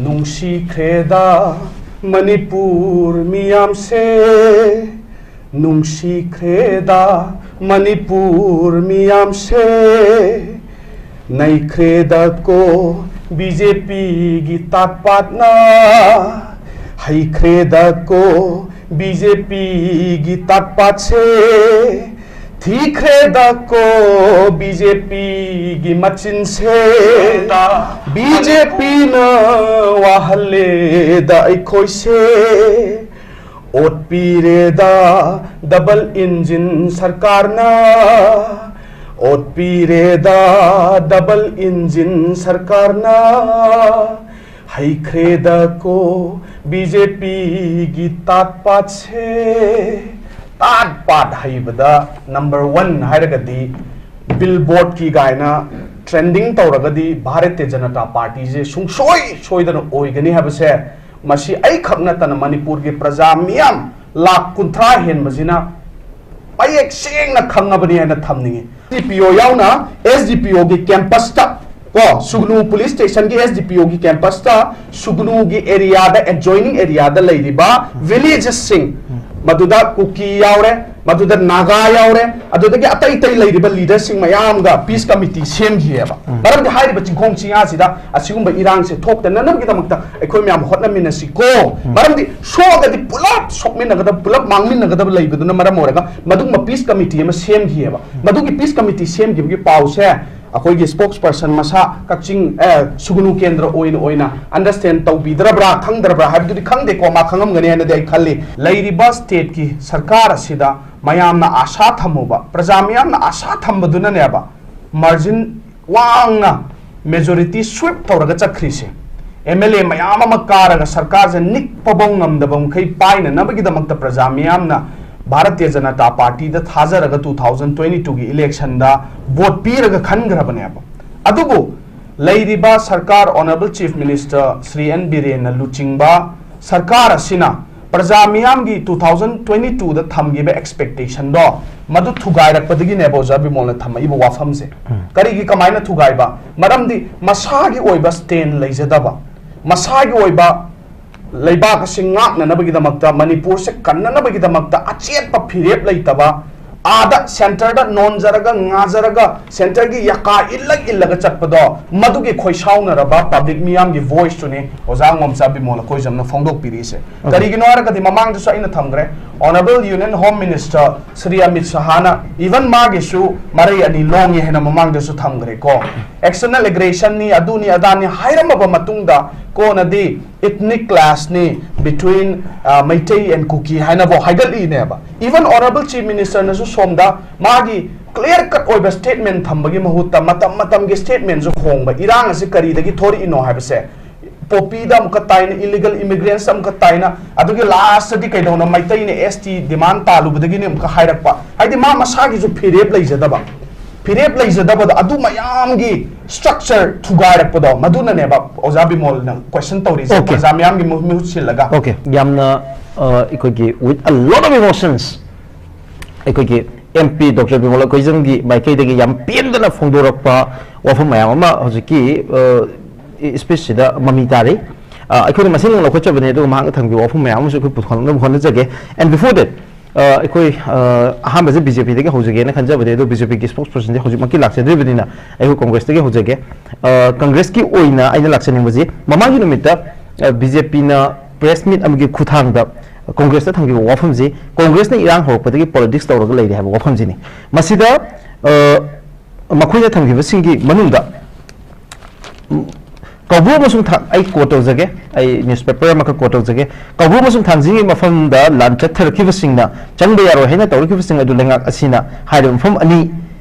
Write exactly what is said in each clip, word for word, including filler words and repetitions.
ꯅꯨꯡꯁꯤꯈ꯭ꯔꯦꯗ ꯃꯅꯤꯄꯨꯔ ꯃꯤꯌꯥꯝꯁꯦ, ꯅꯨꯡꯁꯤꯈ꯭ꯔꯦꯗ Manipur ꯃꯤꯌꯥꯝꯁꯦ, ꯅꯩꯈ꯭ꯔꯦꯗꯀꯣ B J ꯄꯤꯒꯤ ꯇꯥꯠ ꯄꯥꯠꯅ, ꯍꯩꯈ꯭ꯔꯦꯗꯀꯣ ꯕꯤ ꯖꯦ ꯄꯤꯒꯤ ꯇꯥꯠ ꯄꯥꯠꯁꯦ, ꯊꯤꯈ꯭ꯔꯦꯗꯀꯣ ꯕꯤ ꯖꯦ ꯄꯤꯒꯤ ꯃꯆꯤꯟꯁꯦ, ꯕꯤ ꯖꯦ ꯄꯤꯅ ꯋꯥꯍꯜꯂꯦꯗ ꯑꯩꯈꯣꯏꯁꯦ, ꯑꯣꯠꯄꯤꯔꯦꯗ ꯗꯕꯜ ꯏꯟꯖꯤꯟ ꯁꯔꯀꯥꯔꯅ, ꯑꯣꯠꯄꯤꯔꯦꯗ ꯗꯕꯜ ꯏꯟꯖꯤꯟ ꯁꯔꯀꯥꯔꯅ, ꯍꯩꯈ꯭ꯔꯦꯗꯀꯣ ꯕꯤ ꯖꯦ ꯄꯤꯒꯤ ꯇꯥꯠ ꯄꯥꯠꯁꯦ꯫ ꯇꯥꯠ ꯄꯥꯠ ꯍꯩꯕꯗ ꯅꯝꯕꯔ ꯋꯥꯟ ꯍꯥꯏꯔꯒꯗꯤ, ꯕꯤꯜꯕꯣꯔꯗꯀꯤ ꯀꯥꯏꯅ ꯇ꯭ꯔꯦꯟꯗꯤꯡ ꯇꯧꯔꯒꯗꯤ ꯚꯥꯔꯇꯤꯌ ꯖꯅꯇꯥ ꯄꯥꯔꯇꯤꯁꯦ ꯁꯨꯡꯁꯣꯏ ꯁꯣꯏꯗꯅ ꯑꯣꯏꯒꯅꯤ ꯍꯥꯏꯕꯁꯦ, ꯃꯁꯤ ꯑꯩꯈꯛ ꯅꯠꯇꯅ ꯃꯅꯤꯄꯨꯔꯒꯤ ꯄ꯭ꯔꯖꯥ ꯃꯤꯌꯥꯝ ꯂꯥꯈ ꯀꯨꯟꯊ꯭ꯔꯥ ꯍꯦꯟꯕꯁꯤꯅ ꯃꯌꯦꯛ ꯁꯦꯡꯅ ꯈꯪꯉꯕꯅꯤ ꯍꯥꯏꯅ ꯊꯝꯅꯤꯡꯉꯤ꯫ ꯑꯦꯁ ꯗꯤ ꯄꯤ ꯑꯣ ꯌꯥꯎꯅ ꯑꯦꯁ ꯗꯤ ꯄꯤ ꯑꯣꯒꯤ ꯀꯦꯝꯄꯁꯇ, ꯀꯣ, ꯁꯨꯒꯅꯨ ꯄꯨꯂꯤꯁ ꯁ꯭ꯇꯦꯁꯟꯒꯤ ꯑꯦꯁ ꯗꯤ ꯄꯤ ꯑꯣꯒꯤ ꯀꯦꯝꯄꯁꯇ ꯁꯨꯒꯅꯨꯒꯤ ꯑꯦꯔꯤꯌꯥꯗ, ꯑꯦꯗꯖꯣꯏꯅꯤꯡ ꯑꯦꯔꯤꯌꯥꯗ ꯂꯩꯔꯤꯕ ꯚꯤꯂꯦꯖꯦꯁꯁꯤꯡ, ꯃꯗꯨꯗ ꯀꯨꯀꯤ ꯌꯥꯎꯔꯦ, ꯃꯗꯨꯗ ꯅꯥꯒꯥ ꯌꯥꯎꯔꯦ, ꯑꯗꯨꯗꯒꯤ ꯑꯇꯩ ꯑꯇꯩ ꯂꯩꯔꯤꯕ ꯂꯤꯗꯔꯁꯤꯡ ꯃꯌꯥꯝꯒ ꯄꯤꯁ ꯀꯃꯤꯇꯤ ꯁꯦꯝꯈꯤꯑꯕ꯫ ꯃꯔꯝꯗꯤ ꯍꯥꯏꯔꯤꯕ ꯆꯤꯡꯈꯣꯡ ꯆꯤꯡꯌꯥꯁꯤꯗ ꯑꯁꯤꯒꯨꯝꯕ ꯏꯔꯥꯡꯁꯦ ꯊꯣꯛꯇꯅꯅꯕꯒꯤꯗꯃꯛꯇ ꯑꯩꯈꯣꯏ ꯃꯌꯥꯝ ꯍꯣꯠꯅꯃꯤꯟꯅꯁꯤꯀꯣ꯫ ꯃꯔꯝꯗꯤ ꯁꯣꯛꯑꯒꯗꯤ ꯄꯨꯂꯞ ꯁꯣꯛꯃꯤꯟꯅꯒꯗꯕ, ꯄꯨꯂꯞ ꯃꯥꯡꯃꯤꯟꯅꯒꯗꯕ ꯂꯩꯕꯗꯨꯅ ꯃꯔꯝ ꯑꯣꯏꯔꯒ ꯃꯗꯨꯒꯨꯝꯕ ꯄꯤꯁ ꯀꯃꯤꯇꯤ ꯑꯃ ꯁꯦꯝꯈꯤꯑꯕ꯫ ꯃꯗꯨꯒꯤ ꯄꯤꯁ ꯀꯃꯤꯇꯤ ꯁꯦꯝꯈꯤꯕꯒꯤ ꯄꯥꯎꯁꯦ ꯑꯩꯈꯣꯏꯒꯤ ꯁ꯭ꯄꯣꯛꯁ ꯄꯔꯁꯟ ꯃꯁꯥ ꯀꯛꯆꯤꯡ, ꯑꯦ, ꯁꯨꯒꯅꯨ ꯀꯦꯟꯗ꯭ꯔ ꯑꯣꯏꯅ, ꯑꯣꯏꯅ ꯑꯟꯗꯔꯁ꯭ꯇꯦꯟ ꯇꯧꯕꯤꯗ꯭ꯔꯕ꯭ꯔꯥ, ꯈꯪꯗ꯭ꯔꯕ꯭ꯔꯥ ꯍꯥꯏꯕꯗꯨꯗꯤ ꯈꯪꯗꯦꯀꯣ, ꯃꯥ ꯈꯪꯉꯝꯒꯅꯤ ꯍꯥꯏꯅꯗꯤ ꯑꯩ ꯈꯜꯂꯤ꯫ ꯂꯩꯔꯤꯕ ꯁ꯭ꯇꯦꯠꯀꯤ ꯁꯔꯀꯥꯔ ꯑꯁꯤꯗ ꯃꯌꯥꯝꯅ ꯑꯥꯁꯥ ꯊꯝꯃꯨꯕ, ꯄ꯭ꯔꯖꯥ ꯃꯤꯌꯥꯝꯅ ꯑꯥꯁꯥ ꯊꯝꯕꯗꯨꯅꯅꯦꯕ ꯃꯥꯔꯖꯤꯟ ꯋꯥꯡꯅ ꯃꯦꯖꯣꯔꯤꯇꯤ ꯁ꯭ꯋꯤꯞ ꯇꯧꯔꯒ ꯆꯠꯈ꯭ꯔꯤꯁꯦ꯫ ꯑꯦꯝ ꯑꯦꯜ ꯑꯦ ꯃꯌꯥꯝ ꯑꯃ ꯀꯥꯔꯒ ꯁꯔꯀꯥꯔꯁꯦ ꯅꯤꯛꯄꯐꯧ ꯉꯝꯗꯕ ꯃꯈꯩ ꯄꯥꯏꯅꯅꯕꯒꯤꯗꯃꯛꯇ ꯄ꯭ꯔꯖꯥ ꯃꯤꯌꯥꯝꯅ Bharatiya Janata ꯄꯥꯔꯇꯤꯗ ꯊꯥꯖꯔꯒ two thousand twenty two ꯒꯤ ꯏꯂꯦꯛꯁꯟꯗ ꯚꯣꯠ ꯄꯤꯔꯒ ꯈꯟꯈ꯭ꯔꯕꯅꯦꯕ꯫ ꯑꯗꯨꯕꯨ ꯂꯩꯔꯤꯕ ꯁꯔꯀꯥꯔ, honourable chief minister Shri N ꯕꯤꯔꯦꯟꯅ ꯂꯨꯆꯤꯡꯕ ꯁꯔꯀꯥꯔ ꯑꯁꯤꯅ ꯄ꯭ꯔꯖꯥ ꯃꯤꯌꯥꯝꯒꯤ two thousand twenty two ꯗ ꯊꯝꯈꯤꯕ ꯑꯦꯛꯁꯄꯦꯛꯇꯦꯁꯟꯗꯣ ꯃꯗꯨ ꯊꯨꯒꯥꯏꯔꯛꯄꯗꯒꯤꯅꯦꯕ ꯑꯣꯖꯥ ꯕꯤꯃꯣꯜꯅ ꯊꯝꯃꯛꯏꯕ ꯋꯥꯐꯝꯁꯦ꯫ ꯀꯔꯤꯒꯤ, ꯀꯃꯥꯏꯅ ꯊꯨꯒꯥꯏꯕ? ꯃꯔꯝꯗꯤ ꯃꯁꯥꯒꯤ ꯑꯣꯏꯕ ꯁ꯭ꯇꯦꯟ ꯂꯩꯖꯗꯕ, ꯃꯁꯥꯒꯤ ꯑꯣꯏꯕ ꯂꯩꯕꯥꯛ ꯑꯁꯤ ꯉꯥꯛꯅꯅꯕꯒꯤꯗꯃꯛꯇ, ꯃꯅꯤꯄꯨꯔꯁꯦ ꯀꯟꯅꯅꯕꯒꯤꯗꯃꯛꯇ ꯑꯆꯦꯠꯄ ꯐꯤꯔꯦꯞ ꯂꯩꯇꯕ, ꯑꯥꯗ centreꯗ ꯅꯣꯟꯖꯔꯒ ꯉꯥꯖꯔꯒ centreꯒꯤ ꯌꯥꯀꯥ ꯏꯜꯂ ꯏꯜꯂꯒ ꯆꯠꯄꯗꯣ, ꯃꯗꯨꯒꯤ ꯈꯣꯏꯁꯥꯎꯅꯔꯕ public ꯃꯤꯌꯥꯝꯒꯤ voiceꯇꯨꯅꯤ ꯑꯣꯖꯥ ꯉꯣꯝꯆꯥ ꯕꯤꯃꯣꯜ ꯑꯩꯈꯣꯏ ꯖꯝꯅ ꯐꯣꯡꯗꯣꯛꯄꯤꯔꯤꯁꯦ꯫ ꯀꯔꯤꯒꯤꯅꯣ ꯍꯥꯏꯔꯒꯗꯤ ꯃꯃꯥꯡꯗꯁꯨ ꯑꯩꯅ ꯊꯝꯈ꯭ꯔꯦ, Honourable Union Home Minister Shri Amit ꯁꯍꯥꯅ even ꯃꯥꯒꯤꯁꯨ ꯃꯔꯩ ꯑꯅꯤ ꯂꯣꯡꯉꯤ ꯍꯥꯏꯅ ꯃꯃꯥꯡꯗꯁꯨ ꯊꯝꯈ꯭ꯔꯦꯀꯣ꯫ External aggressionꯅꯤ, ꯑꯗꯨꯅꯤ ꯑꯗꯥꯅꯤ ꯍꯥꯏꯔꯝꯃꯕ ꯃꯇꯨꯡꯗ ꯀꯣꯟꯅꯗꯤ ethnic clashꯅꯤ between, ꯑ, Meitei and Kuki ꯍꯥꯏꯅꯐꯥꯎ ꯍꯥꯏꯒꯠꯂꯤꯅꯦꯕ꯫ Even Honourable Chief Ministerꯅꯁꯨ ꯁꯣꯝꯗ ꯃꯥꯒꯤ clear cut ꯑꯣꯏꯕ statement ꯊꯝꯕꯒꯤ ꯃꯍꯨꯠꯇ ꯃꯇꯝ ꯃꯇꯝꯒꯤ statementꯁꯨ ꯈꯣꯡꯕ, ꯏꯔꯥꯡ ꯑꯁꯤ ꯀꯔꯤꯗꯒꯤ ꯊꯣꯔꯛꯏꯅꯣ ꯍꯥꯏꯕꯁꯦ, poppyꯗ ꯑꯃꯨꯛꯀ ꯇꯥꯏꯅ, illegal immigrants ꯑꯃꯨꯛꯀ ꯇꯥꯏꯅ, ꯑꯗꯨꯒꯤ lastꯇꯗꯤ ꯀꯩꯗꯧꯅ ꯃꯩꯇꯩꯅ S T demand ꯇꯥꯜꯂꯨꯕꯗꯒꯤꯅꯦ ꯑꯃꯨꯛꯀ ꯍꯥꯏꯔꯛꯄ꯫ ꯍꯥꯏꯗꯤ ꯃꯥ ꯃꯁꯥꯒꯤꯁꯨ ꯐꯤꯔꯦꯞ ꯂꯩꯖꯗꯕ, ꯐꯤꯔꯦꯞ ꯂꯩꯖꯗꯕꯗꯣ, ꯑꯗꯨ ꯃꯌꯥꯝꯒꯤ structure ꯊꯨꯒꯥꯏꯔꯛꯄꯗꯣ, ꯃꯗꯨꯅꯅꯦꯕ ꯑꯣꯖꯥ ꯕꯤꯃꯣꯜꯅ question ꯇꯧꯔꯤꯁꯦ, Okay. ꯄ꯭ꯔꯖꯥ ꯃꯌꯥꯝꯒꯤ ꯃꯍꯨ-, ꯃꯤꯍꯨꯠ ꯁꯤꯜꯂꯒ꯫ Okay, ꯌꯥꯝꯅ, ꯑ, ꯑꯩꯈꯣꯏꯒꯤ with a lot of emotions ꯑꯩꯈꯣꯏꯒꯤ M P Doctor ꯕꯤꯃꯣꯜ ꯑꯩꯈꯣꯏꯖꯝꯒꯤ ꯃꯥꯏꯀꯩꯗꯒꯤ ꯌꯥꯝ ꯄꯦꯟꯗꯅ ꯐꯣꯡꯗꯣꯔꯛꯄ ꯋꯥꯐꯝ ꯃꯌꯥꯝ ꯑꯃ ꯍꯧꯖꯤꯛꯀꯤ, ꯑ, speechꯁꯤꯗ ꯃꯃꯤ ꯇꯥꯔꯤ꯫ ꯑ, ꯑꯩꯈꯣꯏꯅ ꯃꯁꯤꯡ ꯂꯧꯈꯠꯆꯕꯅꯤ, ꯑꯗꯨꯒ ꯃꯍꯥꯛꯅ ꯊꯝꯈꯤꯕ ꯋꯥꯐꯝ ꯃꯌꯥꯝ ꯑꯃꯁꯨ ꯑꯩꯈꯣꯏ ꯄꯨꯊꯣꯛꯅꯕ ꯍꯣꯠꯅꯖꯒꯦ꯫ And before that, ꯑ, ꯑꯩꯈꯣꯏ, ꯑ, ꯑꯍꯥꯟꯕꯁꯦ B J Pꯗꯒꯤ ꯍꯧꯖꯒꯦꯅ ꯈꯟꯖꯕꯅꯦ, ꯑꯗꯣ B J Pꯒꯤ spokespersonꯗꯤ ꯍꯧꯖꯤꯛꯃꯛꯀꯤ ꯂꯥꯛꯆꯗ꯭ꯔꯤꯕꯅꯤꯅ ꯑꯩꯈꯣꯏ Congressꯇꯒꯤ ꯍꯧꯖꯒꯦ꯫ ꯑ, Congressꯀꯤ ꯑꯣꯏꯅ ꯑꯩꯅ ꯂꯥꯛꯆꯅꯤꯡꯕꯁꯤ ꯃꯃꯥꯡꯒꯤ ꯅꯨꯃꯤꯠꯇ, ꯑ, B J Pꯅ press meet ꯑꯃꯒꯤ ꯈꯨꯠꯊꯥꯡꯗ Congressꯇ ꯊꯝꯈꯤꯕ ꯋꯥꯐꯝꯁꯤ, Congressꯅ ꯏꯔꯥꯡ ꯍꯧꯔꯛꯄꯗꯒꯤ politics ꯇꯧꯔꯒ ꯂꯩꯔꯦ ꯍꯥꯏꯕ ꯋꯥꯐꯝꯁꯤꯅꯤ꯫ ꯃꯁꯤꯗ, ꯑ, ꯃꯈꯣꯏꯅ ꯊꯝꯈꯤꯕꯁꯤꯡꯒꯤ ꯃꯅꯨꯡꯗ, ꯎꯝ, ꯀꯧꯕ꯭ꯔꯨ ꯑꯃꯁꯨꯡ ꯊꯥ-, ꯑꯩ quote ꯇꯧꯖꯒꯦ, ꯑꯩ newspaper ꯑꯃꯈꯛ quote ꯇꯧꯖꯒꯦ꯫ "ꯀꯧꯕ꯭ꯔꯨ ꯑꯃꯁꯨꯡ ꯊꯥꯡꯖꯤꯡꯒꯤ ꯃꯐꯝꯗ ꯂꯥꯟ ꯆꯠꯊꯔꯛꯈꯤꯕꯁꯤꯡꯅ ꯆꯪꯕ ꯌꯥꯔꯣꯏ ꯍꯥꯏꯅ ꯇꯧꯔꯛꯈꯤꯕꯁꯤꯡ ꯑꯗꯨ ꯂꯩꯉꯥꯛ ꯑꯁꯤꯅ ꯍꯥꯏꯔꯤꯕ ꯃꯐꯝ ꯑꯅꯤ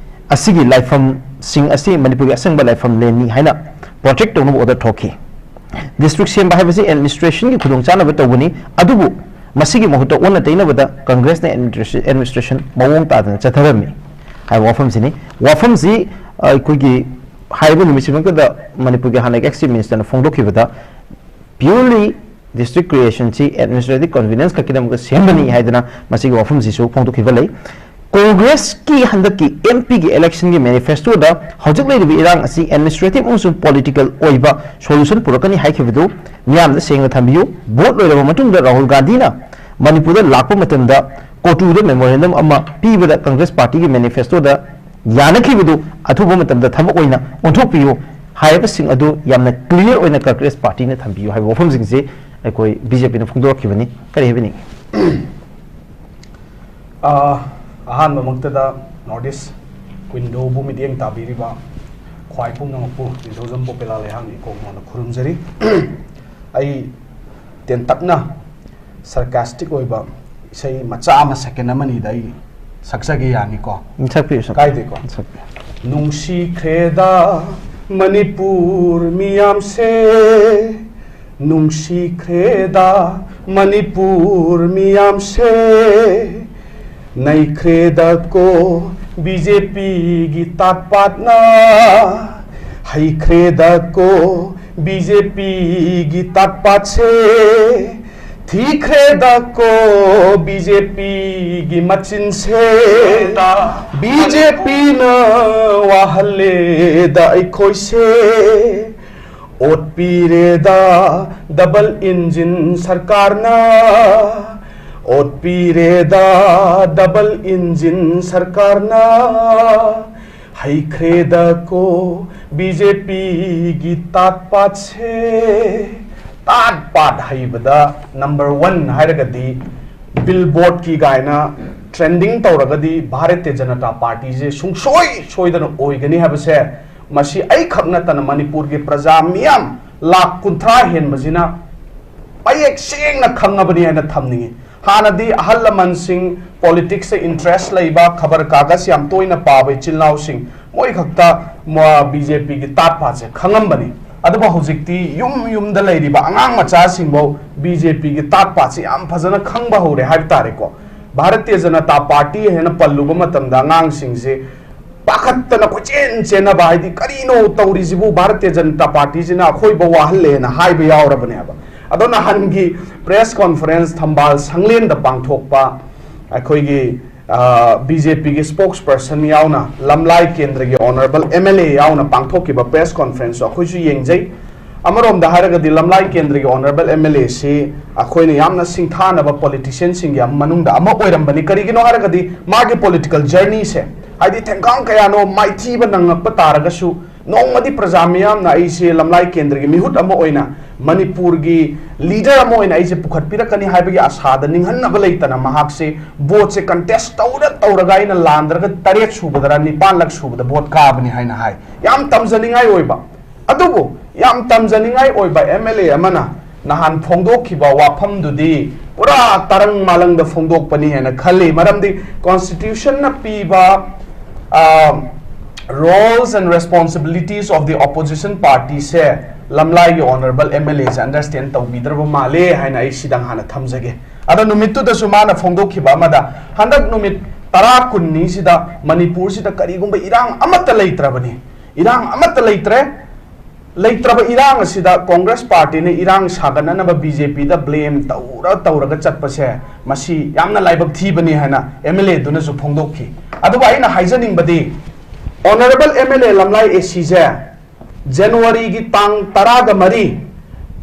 ꯑꯁꯤꯒꯤ ꯂꯥꯏꯐꯝꯁꯤꯡ ꯑꯁꯤ ꯃꯅꯤꯄꯨꯔꯒꯤ ꯑꯁꯪꯕ ꯂꯥꯏꯐꯝ ꯂꯦꯟꯅꯤ ꯍꯥꯏꯅ protect ꯇꯧꯅꯕ order ꯊꯣꯛꯈꯤ꯫ District ꯁꯦꯝꯕ ꯍꯥꯏꯕꯁꯤ administrationꯒꯤ ꯈꯨꯗꯣꯡꯆꯥꯅꯕ ꯇꯧꯕꯅꯤ, ꯑꯗꯨꯕꯨ ꯃꯁꯤꯒꯤ ꯃꯍꯨꯠꯇ ꯑꯣꯟꯅ ꯇꯩꯅꯕꯗ Congressꯅ administration, administration ꯃꯑꯣꯡ ꯇꯥꯗꯅ ꯆꯠꯊꯔꯝꯃꯤ" ꯍꯥꯏꯕ ꯋꯥꯐꯝꯁꯤꯅꯤ꯫ ꯋꯥꯐꯝꯁꯤ ꯑꯩꯈꯣꯏꯒꯤ ꯍꯥꯏꯔꯤꯕ ꯅꯨꯃꯤꯠꯁꯤꯃꯛꯇꯗ ꯃꯅꯤꯄꯨꯔꯒꯤ ꯍꯥꯟꯅꯒꯤ ex Chief Ministerꯅ ꯐꯣꯡꯗꯣꯛꯈꯤꯕꯗ, purely district creationꯁꯤ administrative convenience ꯈꯛꯀꯤꯗꯃꯛꯇ ꯁꯦꯝꯕꯅꯤ ꯍꯥꯏꯗꯅ ꯃꯁꯤꯒꯤ ꯋꯥꯐꯝꯁꯤꯁꯨ ꯐꯣꯡꯗꯣꯛꯈꯤꯕ ꯂꯩ꯫ ꯀꯣꯡꯒ꯭ꯔꯦꯁꯀꯤ ꯍꯟꯗꯛꯀꯤ ꯑꯦꯝ ꯄꯤꯒꯤ ꯏꯂꯦꯛꯁꯟꯒꯤ ꯃꯦꯅꯤꯐꯦꯁꯇꯣꯗ ꯍꯧꯖꯤꯛ ꯂꯩꯔꯤꯕ ꯏꯔꯥꯡ ꯑꯁꯤ ꯑꯦꯗꯃꯤꯅꯤꯁꯇ꯭ꯔꯦꯇꯤꯚ ꯑꯃꯁꯨꯡ ꯄꯣꯂꯤꯇꯤꯀꯦꯜ ꯑꯣꯏꯕ ꯁꯣꯂꯨꯁꯟ ꯄꯨꯔꯛꯀꯅꯤ ꯍꯥꯏꯈꯤꯕꯗꯨ ꯃꯤꯌꯥꯝꯗ ꯁꯦꯡꯅ ꯊꯝꯕꯤꯌꯨ꯫ ꯚꯣꯠ ꯂꯣꯏꯔꯕ ꯃꯇꯨꯡꯗ ꯔꯥꯍꯨꯜ ꯒꯥꯟꯙꯤꯅ ꯃꯅꯤꯄꯨꯔꯗ ꯂꯥꯛꯄ ꯃꯇꯝꯗ ꯀꯣꯇꯨꯗ ꯃꯦꯃꯣꯔꯦꯟꯗꯝ ꯑꯃ ꯄꯤꯕꯗ ꯀꯪꯒ꯭ꯔꯦꯁ ꯄꯥꯔꯇꯤꯒꯤ ꯃꯦꯅꯤꯐꯦꯁꯇꯣꯗ ꯌꯥꯅꯈꯤꯕꯗꯨ ꯑꯊꯨꯕ ꯃꯇꯝꯗ ꯊꯕꯛ ꯑꯣꯏꯅ ꯑꯣꯟꯊꯣꯛꯄꯤꯌꯨ ꯍꯥꯏꯕꯁꯤꯡ ꯑꯗꯨ ꯌꯥꯝꯅ ꯀ꯭ꯂꯤꯌꯥꯔ ꯑꯣꯏꯅ ꯀꯪꯒ꯭ꯔꯦꯁ ꯄꯥꯔꯇꯤꯅ ꯊꯝꯕꯤꯌꯨ ꯍꯥꯏꯕ ꯋꯥꯐꯝꯁꯤꯡꯁꯤ ꯑꯩꯈꯣꯏ ꯕꯤ ꯖꯦ ꯄꯤꯅ ꯐꯣꯡꯗꯣꯔꯛꯈꯤꯕꯅꯤ꯫ ꯀꯔꯤ ꯍꯥꯏꯕꯤꯅꯤꯡꯏ? ꯑꯥ, ꯑꯍꯥꯟꯕꯃꯛꯇꯗ ꯅꯣꯔꯠ ꯏꯁ ꯋꯤꯟꯗꯣꯕꯨ ꯃꯤꯠꯌꯦꯡ ꯇꯥꯕꯤꯔꯤꯕ ꯈ꯭ꯋꯥꯏ ꯄꯨꯝꯅꯃꯛꯄꯨ ꯅꯤꯡꯊꯧꯖꯝ ꯄꯣꯄꯦꯂꯥ ꯂꯩꯍꯥꯡꯒꯤ ꯏꯀꯣꯛ ꯃꯉꯣꯟꯗ ꯈꯨꯔꯨꯝꯖꯔꯤ꯫ ꯑꯩ ꯇꯦꯟꯇꯛꯅ ꯁꯔꯀꯥꯁꯇꯤꯛ ꯑꯣꯏꯕ ꯏꯁꯩ ꯃꯆꯥ ꯑꯃ ꯁꯦꯀꯦꯟ ꯑꯃꯅꯤꯗ ꯑꯩ ꯁꯛꯆꯒꯦ, ꯌꯥꯅꯤꯀꯣ? ꯁꯛꯄꯤꯌꯨ, ꯁꯛꯄꯤꯌꯨ꯫ ꯀꯥꯏꯗꯦꯀꯣ? ꯁꯛꯄꯤꯌꯨ꯫ ꯅꯨꯡꯁꯤꯈ꯭ꯔꯦꯗ ꯃꯅꯤꯄꯨꯔ ꯃꯤꯌꯥꯝꯁꯦ, ꯅꯨꯡꯁꯤꯈ꯭ꯔꯦꯗ ꯃꯅꯤꯄꯨꯔ ꯃꯤꯌꯥꯝꯁꯦ, ꯅꯩꯈ꯭ꯔꯦꯗꯀꯣ ꯕꯤ ꯖꯦ ꯄꯤꯒꯤ ꯇꯥꯠ ꯄꯥꯠꯅ, ꯍꯩꯈ꯭ꯔꯦꯗꯀꯣ ꯕꯤ ꯖꯦ ꯄꯤꯒꯤ ꯇꯥꯠ ꯄꯥꯠꯁꯦ, ꯊꯤꯈ꯭ꯔꯦꯗꯀꯣ ꯕꯤ ꯖꯦ ꯄꯤꯒꯤ ꯃꯆꯤꯟꯁꯦ, ꯕꯤ ꯖꯦ ꯄꯤꯅ ꯋꯥꯍꯜꯂꯦꯗ ꯑꯩꯈꯣꯏꯁꯦ꯫ ꯑꯣꯠꯄꯤꯔꯦꯗ ꯗꯕꯜ ꯏꯟꯖꯤꯟ ꯁꯔꯀꯥꯔꯅ, ꯑꯣꯠꯄꯤꯔꯦꯗ ꯗꯕꯜ ꯏꯟꯖꯤꯟ ꯁꯔꯀꯥꯔꯅ, ꯍꯩꯈ꯭ꯔꯦꯗꯀꯣ ꯕꯤ ꯖꯦ ꯄꯤꯒꯤ ꯇꯥꯠ ꯄꯥꯠꯁꯦ꯫ ꯇꯥꯠ ꯄꯥꯠ ꯍꯩꯕꯗ ꯅꯝꯕꯔ ꯋꯥꯟ ꯍꯥꯏꯔꯒꯗꯤ, ꯕꯤꯜꯕꯣꯔꯗꯀꯤ ꯒꯥꯏꯅ ꯇ꯭ꯔꯦꯟꯗꯤꯡ ꯇꯧꯔꯒꯗꯤ ꯚꯥꯔꯇꯤꯌ ꯖꯅꯇꯥ ꯄꯥꯔꯇꯤꯁꯦ ꯁꯨꯡꯁꯣꯏ ꯁꯣꯏꯗꯅ ꯑꯣꯏꯒꯅꯤ ꯍꯥꯏꯕꯁꯦ ꯃꯁꯤ ꯑꯩꯈꯛ ꯅꯠꯇꯅ ꯃꯅꯤꯄꯨꯔꯒꯤ ꯄ꯭ꯔꯖꯥ ꯃꯤꯌꯥꯝ ꯂꯥꯈ ꯀꯨꯟꯊ꯭ꯔꯥ ꯍꯦꯟꯕꯁꯤꯅ ꯃꯌꯦꯛ ꯁꯦꯡꯅ ꯈꯪꯉꯕꯅꯤ ꯍꯥꯏꯅ ꯊꯝꯅꯤꯡꯏ꯫ ꯍꯥꯟꯅꯗꯤ ꯑꯍꯜ ꯂꯃꯟꯁꯤꯡ, ꯄꯣꯂꯤꯇꯤꯛꯁꯇ ꯏꯟꯇꯔꯦꯁ ꯂꯩꯕ, ꯈꯕꯔ ꯀꯥꯒꯖ ꯌꯥꯝ ꯇꯣꯏꯅ ꯄꯥꯕ ꯏꯆꯤꯜ ꯏꯅꯥꯎꯁꯤꯡ, ꯃꯣꯏ ꯈꯛꯇ ꯃ-, ꯕꯤ ꯖꯦ ꯄꯤꯒꯤ ꯇꯥꯠ ꯄꯥꯠꯁꯦ ꯈꯪꯉꯝꯕꯅꯤ꯫ ꯑꯗꯨꯕꯨ ꯍꯧꯖꯤꯛꯇꯤ ꯌꯨꯝ ꯌꯨꯝꯗ ꯂꯩꯔꯤꯕ ꯑꯉꯥꯡ ꯃꯆꯥꯁꯤꯡꯐꯧ ꯕꯤ ꯖꯦ ꯄꯤꯒꯤ ꯇꯥꯠ ꯄꯥꯠꯁꯦ ꯌꯥꯝ ꯐꯖꯅ ꯈꯪꯕ ꯍꯧꯔꯦ ꯍꯥꯏꯕ ꯇꯥꯔꯦꯀꯣ꯫ ꯚꯥꯔꯇꯤꯌ ꯖꯅꯇꯥ ꯄꯥꯔꯇꯤ ꯍꯥꯏꯅ ꯄꯜꯂꯨꯕ ꯃꯇꯝꯗ ꯑꯉꯥꯡꯁꯤꯡꯁꯦ ꯄꯥꯈꯠꯇꯅ ꯀꯣꯏꯆꯦꯟ ꯆꯦꯟꯅꯕ, ꯍꯥꯏꯗꯤ, "ꯀꯔꯤꯅꯣ ꯇꯧꯔꯤꯁꯤꯕꯨ? ꯚꯥꯔꯇꯤꯌ ꯖꯅꯇꯥ ꯄꯥꯔꯇꯤꯁꯤꯅ ꯑꯩꯈꯣꯏꯕꯨ ꯋꯥꯍꯜꯂꯦꯅ" ꯍꯥꯏꯕ ꯌꯥꯎꯔꯕꯅꯦꯕ꯫ ꯑꯗꯣ ꯅꯍꯥꯟꯒꯤ ꯄ꯭ꯔꯦꯁ ꯀꯣꯟꯐꯔꯦꯟꯁ ꯊꯝꯕꯥꯜ ꯁꯪꯂꯦꯟꯗ ꯄꯥꯡꯊꯣꯛꯄ ꯑꯩꯈꯣꯏꯒꯤ ꯕꯤ ꯖꯦ ꯄꯤꯒꯤ ꯁ꯭ꯄꯣꯛꯁ ꯄꯔꯁꯟ ꯌꯥꯎꯅ ꯂꯝꯂꯥꯏ ꯀꯦꯟꯗ꯭ꯔꯒꯤ ꯑꯣꯅꯔꯦꯕꯜ ꯑꯦꯝ ꯑꯦꯜ ꯑꯦ ꯌꯥꯎꯅ ꯄꯥꯡꯊꯣꯛꯈꯤꯕ ꯄ꯭ꯔꯦꯁ ꯀꯣꯟꯐ꯭ꯔꯦꯟꯁꯁꯨ ꯑꯩꯈꯣꯏꯁꯨ ꯌꯦꯡꯖꯩ꯫ ꯑꯃꯔꯣꯝꯗ ꯍꯥꯏꯔꯒꯗꯤ ꯂꯝꯂꯥꯏ ꯀꯦꯟꯗ꯭ꯔꯒꯤ ꯑꯣꯅꯔꯦꯕꯜ ꯑꯦꯝ ꯑꯦꯜ ꯑꯦꯁꯤ ꯑꯩꯈꯣꯏꯅ ꯌꯥꯝꯅ ꯁꯤꯡꯊꯥꯅꯕ ꯄꯣꯂꯤꯇꯤꯁꯤꯌꯟꯁꯤꯡꯒꯤ ꯃꯅꯨꯡꯗ ꯑꯃ ꯑꯣꯏꯔꯝꯕꯅꯤ꯫ ꯀꯔꯤꯒꯤꯅꯣ ꯍꯥꯏꯔꯒꯗꯤ ꯃꯥꯒꯤ ꯄꯣꯂꯤꯇꯤꯀꯦꯜ ꯖꯔꯅꯤꯁꯦ, ꯍꯥꯏꯗꯤ ꯊꯦꯡꯒꯥꯡ ꯀꯌꯥꯅꯣ ꯃꯥꯏꯊꯤꯕ ꯅꯪꯉꯛꯄ ꯇꯥꯔꯒꯁꯨ, ꯅꯣꯡꯃꯗꯤ ꯄ꯭ꯔꯖꯥ ꯃꯤꯌꯥꯝꯅ ꯑꯩꯁꯦ ꯂꯝꯂꯥꯏ ꯀꯦꯟꯗ꯭ꯔꯒꯤ ꯃꯤꯍꯨꯠ ꯑꯃ ꯑꯣꯏꯅ, ꯃꯅꯤꯄꯨꯔꯒꯤ ꯂꯤꯗꯔ ꯑꯃ ꯑꯣꯏꯅ ꯑꯩꯁꯦ ꯄꯨꯈꯠꯄꯤꯔꯛꯀꯅꯤ ꯍꯥꯏꯕꯒꯤ ꯑꯁꯥꯗ ꯅꯤꯡꯍꯟꯅꯕ ꯂꯩꯇꯅ ꯃꯍꯥꯛꯁꯦ ꯚꯣꯠꯁꯦ ꯀꯟꯇꯦꯁ ꯇꯧꯔ ꯇꯧꯔꯒ ꯑꯩꯅ ꯂꯥꯟꯗ꯭ꯔꯒ ꯇꯔꯦꯠ ꯁꯨꯕꯗꯔ ꯅꯤꯄꯥꯟꯂꯛ ꯁꯨꯕꯗ ꯚꯣꯠ ꯀꯥꯕꯅꯤ ꯍꯥꯏꯅ ꯍꯥꯏ꯫ ꯌꯥꯝ ꯇꯝꯖꯅꯤꯡꯉꯥꯏ ꯑꯣꯏꯕ, ꯑꯗꯨꯕꯨ ꯌꯥꯝ ꯇꯝꯖꯅꯤꯡꯉꯥꯏ ꯑꯣꯏꯕ ꯑꯦꯝ ꯑꯦꯜ ꯑꯦ ꯑꯃꯅ ꯅꯍꯥꯟ ꯐꯣꯡꯗꯣꯛꯈꯤꯕ ꯋꯥꯐꯝꯗꯨꯗꯤ ꯄꯨꯔꯥ ꯇꯔꯪ ꯃꯥꯂꯪꯗ ꯐꯣꯡꯗꯣꯛꯄꯅꯤ ꯍꯥꯏꯅ ꯈꯜꯂꯤ꯫ ꯃꯔꯝꯗꯤ ꯀꯣꯟꯁꯇꯤꯇ꯭ꯌꯨꯁꯟꯅ ꯄꯤꯕ roles and responsibilities of the opposition partyꯁꯦ ꯂꯝꯂꯥꯏꯒꯤ ꯑꯣꯅꯔꯦꯕꯜ ꯑꯦꯝ ꯑꯦꯜ ꯑꯦꯁꯦ ꯑꯟꯗꯔꯁ꯭ꯇꯦꯟ ꯇꯧꯕꯤꯗ꯭ꯔꯕ ꯃꯥꯜꯂꯦ ꯍꯥꯏꯅ ꯑꯩ ꯁꯤꯗꯪ ꯍꯥꯟꯅ ꯊꯝꯖꯒꯦ꯫ ꯑꯗꯣ ꯅꯨꯃꯤꯠꯇꯨꯗꯁꯨ ꯃꯥꯅ ꯐꯣꯡꯗꯣꯛꯈꯤꯕ ꯑꯃꯗ, ꯍꯟꯗꯛ ꯅꯨꯃꯤꯠ ꯇꯔꯥ ꯀꯨꯟꯅꯤꯁꯤꯗ ꯃꯅꯤꯄꯨꯔꯁꯤꯗ ꯀꯔꯤꯒꯨꯝꯕ ꯏꯔꯥꯡ ꯑꯃꯠꯇ ꯂꯩꯇ꯭ꯔꯕꯅꯤ, ꯏꯔꯥꯡ ꯑꯃꯠꯇ ꯂꯩꯇ꯭ꯔꯦ, ꯂꯩꯇ꯭ꯔꯕ ꯏꯔꯥꯡ ꯑꯁꯤꯗ ꯀꯣꯡꯒ꯭ꯔꯦꯁ ꯄꯥꯔꯇꯤꯅ ꯏꯔꯥꯡ ꯁꯥꯒꯠꯅꯅꯕ ꯕꯤ ꯖꯦ ꯄꯤꯗ ꯕ꯭ꯂꯦꯝ ꯇꯧꯔ ꯇꯧꯔꯒ ꯆꯠꯄꯁꯦ, ꯃꯁꯤ ꯌꯥꯝꯅ ꯂꯥꯏꯕꯛ ꯊꯤꯕꯅꯤ ꯍꯥꯏꯅ ꯑꯦꯝ ꯑꯦꯜ ꯑꯦꯗꯨꯅꯁꯨ ꯐꯣꯡꯗꯣꯛꯈꯤ꯫ ꯑꯗꯨꯕꯨ ꯑꯩꯅ ꯍꯥꯏꯖꯅꯤꯡꯕꯗꯤ, ꯑꯣꯅꯔꯦꯕꯜ ꯑꯦꯝ ꯑꯦꯜ ꯑꯦ ꯂꯝꯂꯥꯏ ꯑꯦ ꯁꯤꯁꯦ ꯖꯅꯋꯥꯔꯤꯒꯤ ꯇꯥꯡ ꯇꯔꯥꯒ ꯃꯔꯤ